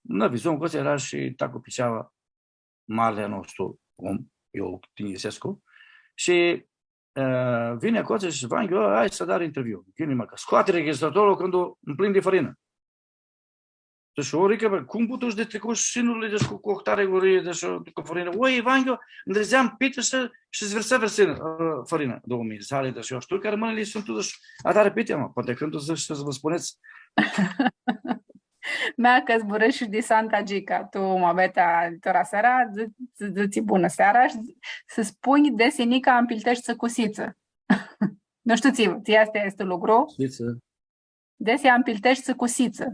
nã, vidzum, cã eara shi Tacu Piceava, marli a nostru om, eu tinjisescu. Shi, e, vini aclo shi Vanghiu, hai s-adar interviu. Ghini, ma, cã scoati registratorlu cãndu u mplin di fãrinã. Dzãc, Aurica, bã, cum putush di tricush sinurli, dzãc, cu, cu ahtari gurii, dzãc, cu fãrinã? Oi, Vanghiu, ndridzeam pitã shi, shi s-virsã, virsã, ã, fãrinã. Doauã mii, dzãc, dzãc, eu shtiu cã armãnjlji suntu, dzãc, ahtari piti, ma, poati cãndu, dzãc, s-vã spunets. Mea, cã zburãsh di Santa Gica, tu muabetea tora seara, dzã-, dzã-, dzãtsi bunã seara shi s-spunj desi nica ampilteshti cusitsã. Nu shtiu, tsi, tsi easti aestu lucru? Cusitsã. Desi ampilteshti cusitsã.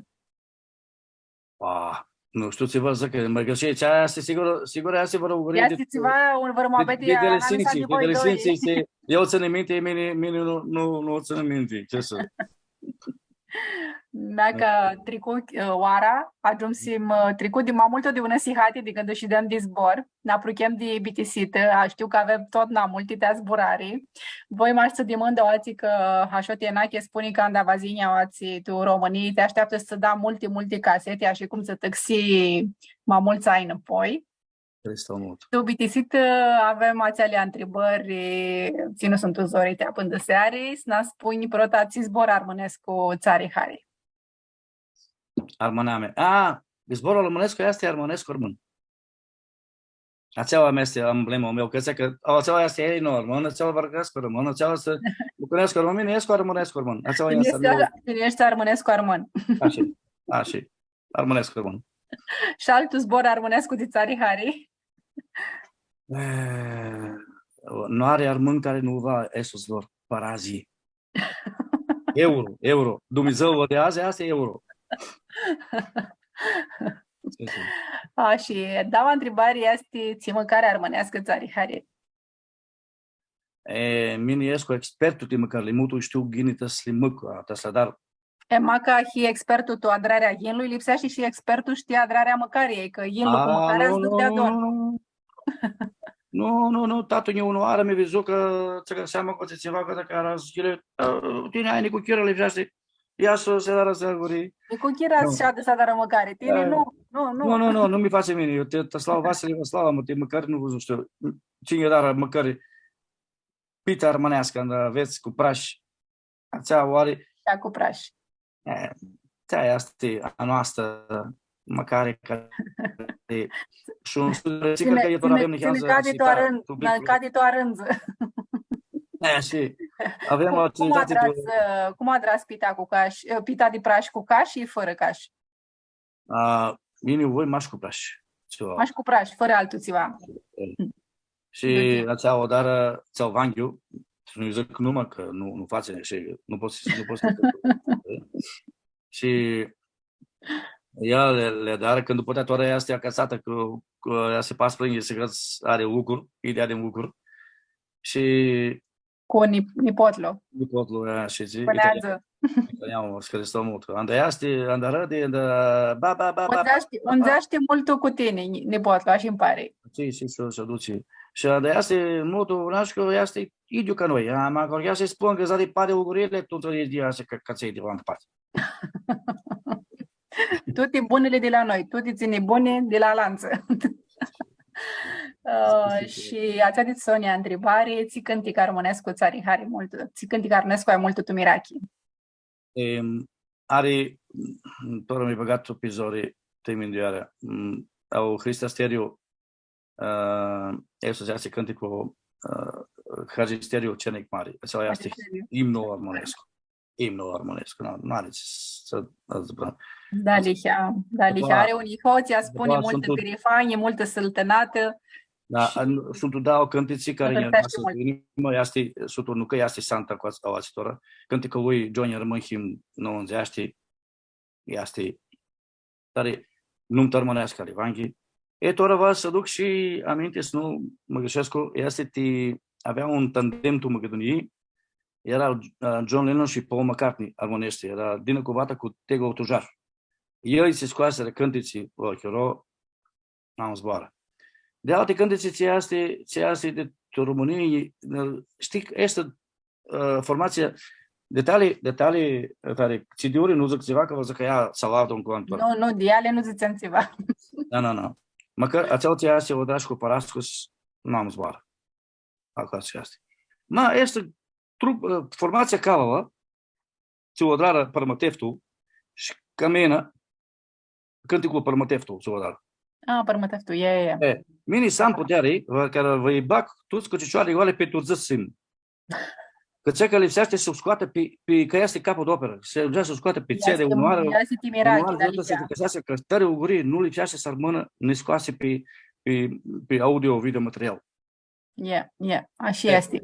A, nu shtiu tsi va s-dzãc, cã mã gãsii, tsi easti sigurã, sigurã easti vãrã ugurii di, easti tsiva, un, vãrã di, muabeti di, di adolescentsã, di voi doi. Adolescentsã, easti, eu tsãn minti, mini, mini nu, nu, nu tsãn minti, tsi s- Mea, cã tricu, ã, oara, agiumsim, ã, tricu di ma multu di unã sihati di cãndu shideam di zbor, nã apruchem di bitisitã, a, shtiu cã avem totna multi ti zburari. Voi mash s-dimãndã aoatsi cã Hashoti Enache spuni cã anda va s-yinj aoatsi tu Romãnii, ti ashteaptã s-tsã da multi, multi caseti, ashi cum tsã tãxi ma multsã anj nãpoi. Haristo multu. Tu bitisitã, ã, avem atseali ntribãri, tsi nu suntu zori ti apãndãseari, s-nã spunj prota tsi zbor armãnescu tsã ari hari. Armãnami. A, zborlu armãnescu easti armãnescu armãn. Atsea easti emblema a meu, cã dzãc cã, atsea easti, e, nu, armãn, atsea va s-armãnã armãn, atsea s-, Armãnescu armãn, mini escu armãnescu armãn. Atsea easti. Tini eshti armãnescu armãn. Ashi, ashi. Armãnescu armãn. Shi altu zbor armãnescu di tsã ari hari? E, nu ari armãn cari nu va aestu zbor. Parazi. Euro, euro. Dumnidzã, di adzã, aestã e euro. Si, si. A, shi daua ntribari easti, tsi mãcari armãneascã tsã ari hari? E, mini escu expertu ti mãcãrli, multu shtiu ghini ta s-li mãc, ta s-li adar. E, maca hii expertu tu adrarea yinlui, lipseashti shi expertu shi ti adrarea mãcariljei, cã yinlu cu mãcarea nu, s-duc deadun. Nu, nu, nu, tatu nji unãoarã mi vidzu cã tsã gãseam aclo tsiva, cã dacã eara, dzãsi, tini ai nicuchirã, lipseashti, ia s-, s-adarã zãguri. Nicuchira s-shadã s-adarã mãcari, tini nu, nu, nu. Nu, nu, nu, nu mi fatsi mini, eu ti, ti Slava Vasili, Slava, mã, ti mãcari nu vã shtiu. Cine adarã mãcari, pita armãneascã, anda avets cu prash, atsea oari? Da, cu prash. E, atsea easti a noastrã mãcari, cari shi un studiu, dzãc cã tora avem niheamã cadi tu arãndzã, cadi tu arãndzã. E, shi avem cum adrats, cum adrats pita cu cash, pita di prash cu cash shi fãrã cash? A, mini u voi mash cu prash. Tsiva. Mash cu prash, fãrã altu tsiva. E. Shi atsea u adarã, atsel Vanghiu, s-nu-lj dzãc numa, cã nu, nu fatsi, shi nu pot s-, nu pot s-, shi ea li, li adarã, cãndu poati tora easti acãtsatã, cã, cã easti paspãrãnghits, cã ari lucru, ideea di lucru. Shi cu nip-, nipotlu. Nipotlu, e, shi dzãc, bãneadzã. Uite, ia, mã, s-hãristo multu. Anda easti, anda arãdi, anda, ba, ba, ba, ba, undzeashti, ba, ba, undzeashti multu cu tini, ni-, nipotlu, ashi nji pari. Si, si, s-, s-dutsi. Shi anda easti multu, nash cã easti idyiu ca noi. Ama, cã easti spun cã s-ari pari ugurili, tu ntr-idyiu easti cã, cã tsi-i di la alantã parti. Tuti bunili di la noi, tuti tsi-i buni di la alantsã. Ã, shi atsea dit soni ntribari, tsi cãntic armãnescu tsã ari hari multu, tsi cãntic armãnescu ai multu tu mirachi? Em, ari, tora mi bãgat tu pizori, ti mindueari. Mm, au Hristi Asteriu, ã, aestu s-dzãtsi cãnticlu, ã, Hagi Asteriu Cernic Mari. Atsel easti imnul armãnescu. Imnul armãnescu, nu, nu ari tsi s-, s-, s-, dealihea, dealihea. Ari un iho, tsi aspuni multã pirifanji, multã sãltãnatã. Da, shi suntu dauã cãntitsi cari nji armasi tu inimã, easti, suntu, nu cã easti Santa cu atsea, aoatsi tora, cãnticlu a lui Johnny Armãn, Him, nu, undzeashti, easti tari, nu-nj tu armãneascã, ali Vanghi. E, tora va s-aduc shi aminti, s-nu mã grishescu, easti ti, avea un tandem tu Machidunii, eara, ã, John Lennon shi Paul McCartney, armãneshti, eara Dina Cuvata cu Tego Tujar. Elj tsi scoasirã cãntitsi, o, chiro, nu am zboarã. Di alti cãntitsi, tsi easti, tsi easti di tu Romãnii, shtii, easti ã, formatsia, detalii, detalii, ã, tari, C D-uri, nu dzãc tsiva, cã va dzãcã ea, s-alavdã un cu altu. Nu, nu, di eali nu dzãtsem tsiva. Da, nu, nu. Mãcar atsel tsi easti, u adrash cu Parascos, nu am zboarã. Aclo tsi easti. Ma, easti trup-, ã, formatsia Cavava, tsi u adrarã Pãrmãteftu shi Camena, cãnticlu Pãrmãteftu, tsi u adrarã. A, Pãrmãteftu, e, e, e. E, mini s-am puteari, va, cara va-lj bag tuts cu cicioarli goali pi turdzãts s-him. Cã tsi cã lipseashti s-u scoatã pi, pi, cã easti capu di operã, s-, lipseashti s-u scoatã pi C D unãoarã, easti ti mirachi, unãoarã, da, s-cãseascã, cã tari uguri, nu lipseashti s-armãnã niscoasi pi, pi, pi audio, video material. E, e, ashi easti.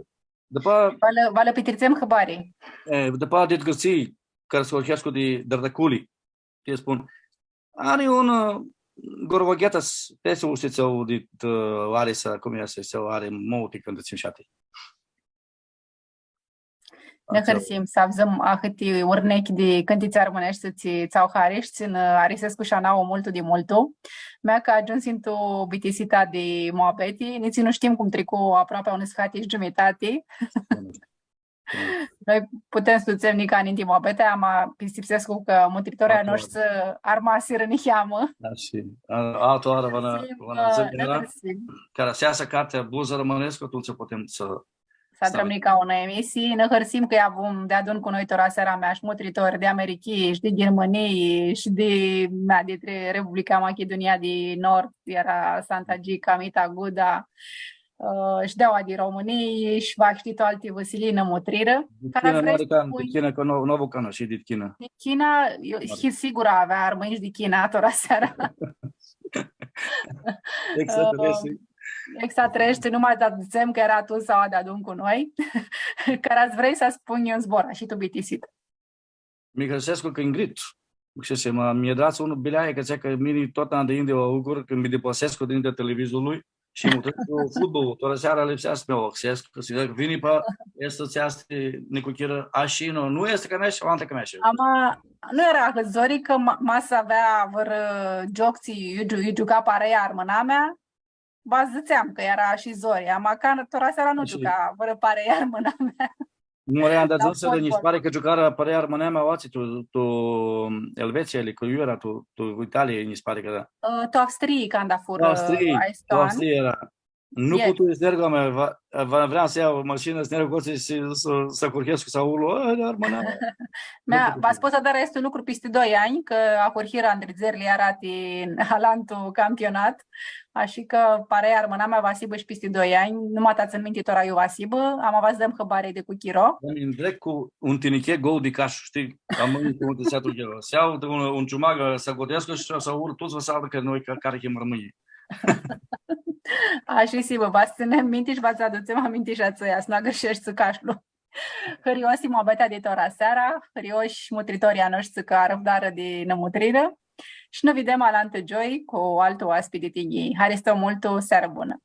Dupã, va lã, va lã pitritsem hãbari. E, dupã dit Gãrtsii, cara s-ahurhescu di Dardaculi, ti spun, ari un, ã, gorvoghetas, pesi u shtits, au dit, ã, Larisa, cum easti, s-au ari multi cãntitsi mshati. Nã hãrsim s-avdzãm ahãti urnechi di cãntitsi armãneshti tsi tsã au hari shi tsi nã arisescu shi a nauã multu di multu. Mea cã agiumsim tu bitisita di muabeti, nitsi nu shtim cum tricu aproapi unã sãhati shi giumitati. Noi putem s-dutsem nica ninti muabetea, ama pistipsescu cã mutritorlji a noshtri armasirã niheamã. Ashi. A, altã oarã va nã, va nã dzãc, cara, cara s-easã cartea Blues armãnescu, atumtsea putem s-, s-adrãm nica unã emisii. Nã hãrsim cã avum deadun cu noi tora seara mea shi mutritori di Americhii shi di Ghirmãnii shi di, mea, di Republica Machidunia di Nord, eara Santa Gica, Mita Guda. ã, shi di aua di Romãnii, shi va shtii tu alti vãsilii nã mutrirã. Di China nu ari can, di China, cã nu, nu avu canã shi di China. Di China, eu, shi sigura avea armãnj di China, tora seara. Exact, ã, easti. Exact, easti, nu ma dzãtsem cã eara tu sau deadun cu noi. Cara s-vrei s-spunj un zbor, shi tu bitisitã. Mi hãrsescu cã ngrit. Shi ma, mi adrats unã bileai, cã dzãtsea cã mini tut anda indi la lucru, cãndu mi dipãsescu dinti televizorlu shi mutrescu fudballu, tora seara lipsea s-mi alãxescu, cã s-dzãc, vini pa, easti, easti nicuchirã, ashi, nu, nu easti ca mea shi, alantã ca mea shi. Ama, nu eara ahãt zori cã ma, ma s-avea vãrã gioc tsi iu, iu giuca parea armãnamea, va dzãtseam cã eara shi zori, ama ca tora seara nu giuca vãrã parea armãnamea. Nu, eara, dar dzãsirã, nji s-pari cã giucarã parea armãnamea aoatsi tu, tu Elvetsia, ali, cã iu eara, tu, tu Italia, nji s-pari cã da. Ã, tu Austrii, canda furã, tu Austrii, aestu tu an. Austrii eara. Nu putu s-njergu, ma, va, va, vream s-ljau mashinã, s-njergu aclo shi s-, s-ahurhescu s-aulu, ã, armãnamea. Mea, va s-pot s-adar aestu lucru pisti doi anj, cã ahurhirã ndridzerli, eara ti alantu campionat. Ashi cã parea armãnamea va s-hibã shi pisti doi anj, nu ma ta tsãn minti tora iu va s-hibã, ama va s-dãm hãbari di cu chiro. Am ndreg cu un tiniche gol di cash, shtii? Am un, un, un, un ciumag, s-agudescu shi s-aur tuts, va s-aflã cã noi, ca, cari him armãnj. Ashi s-hibã, va s-tsãnem minti shi va s-adutsem aminti shi atsea, s-nu agãrsheshti cashlu. Hãriosi muabetea di tora seara, hãrioshi mutritorlji a noshtri cã arãvdarã di nã mutrirã. Shi nã videm alantã gioi cu altu oaspi di tinjii. Haristo multu, searã bunã!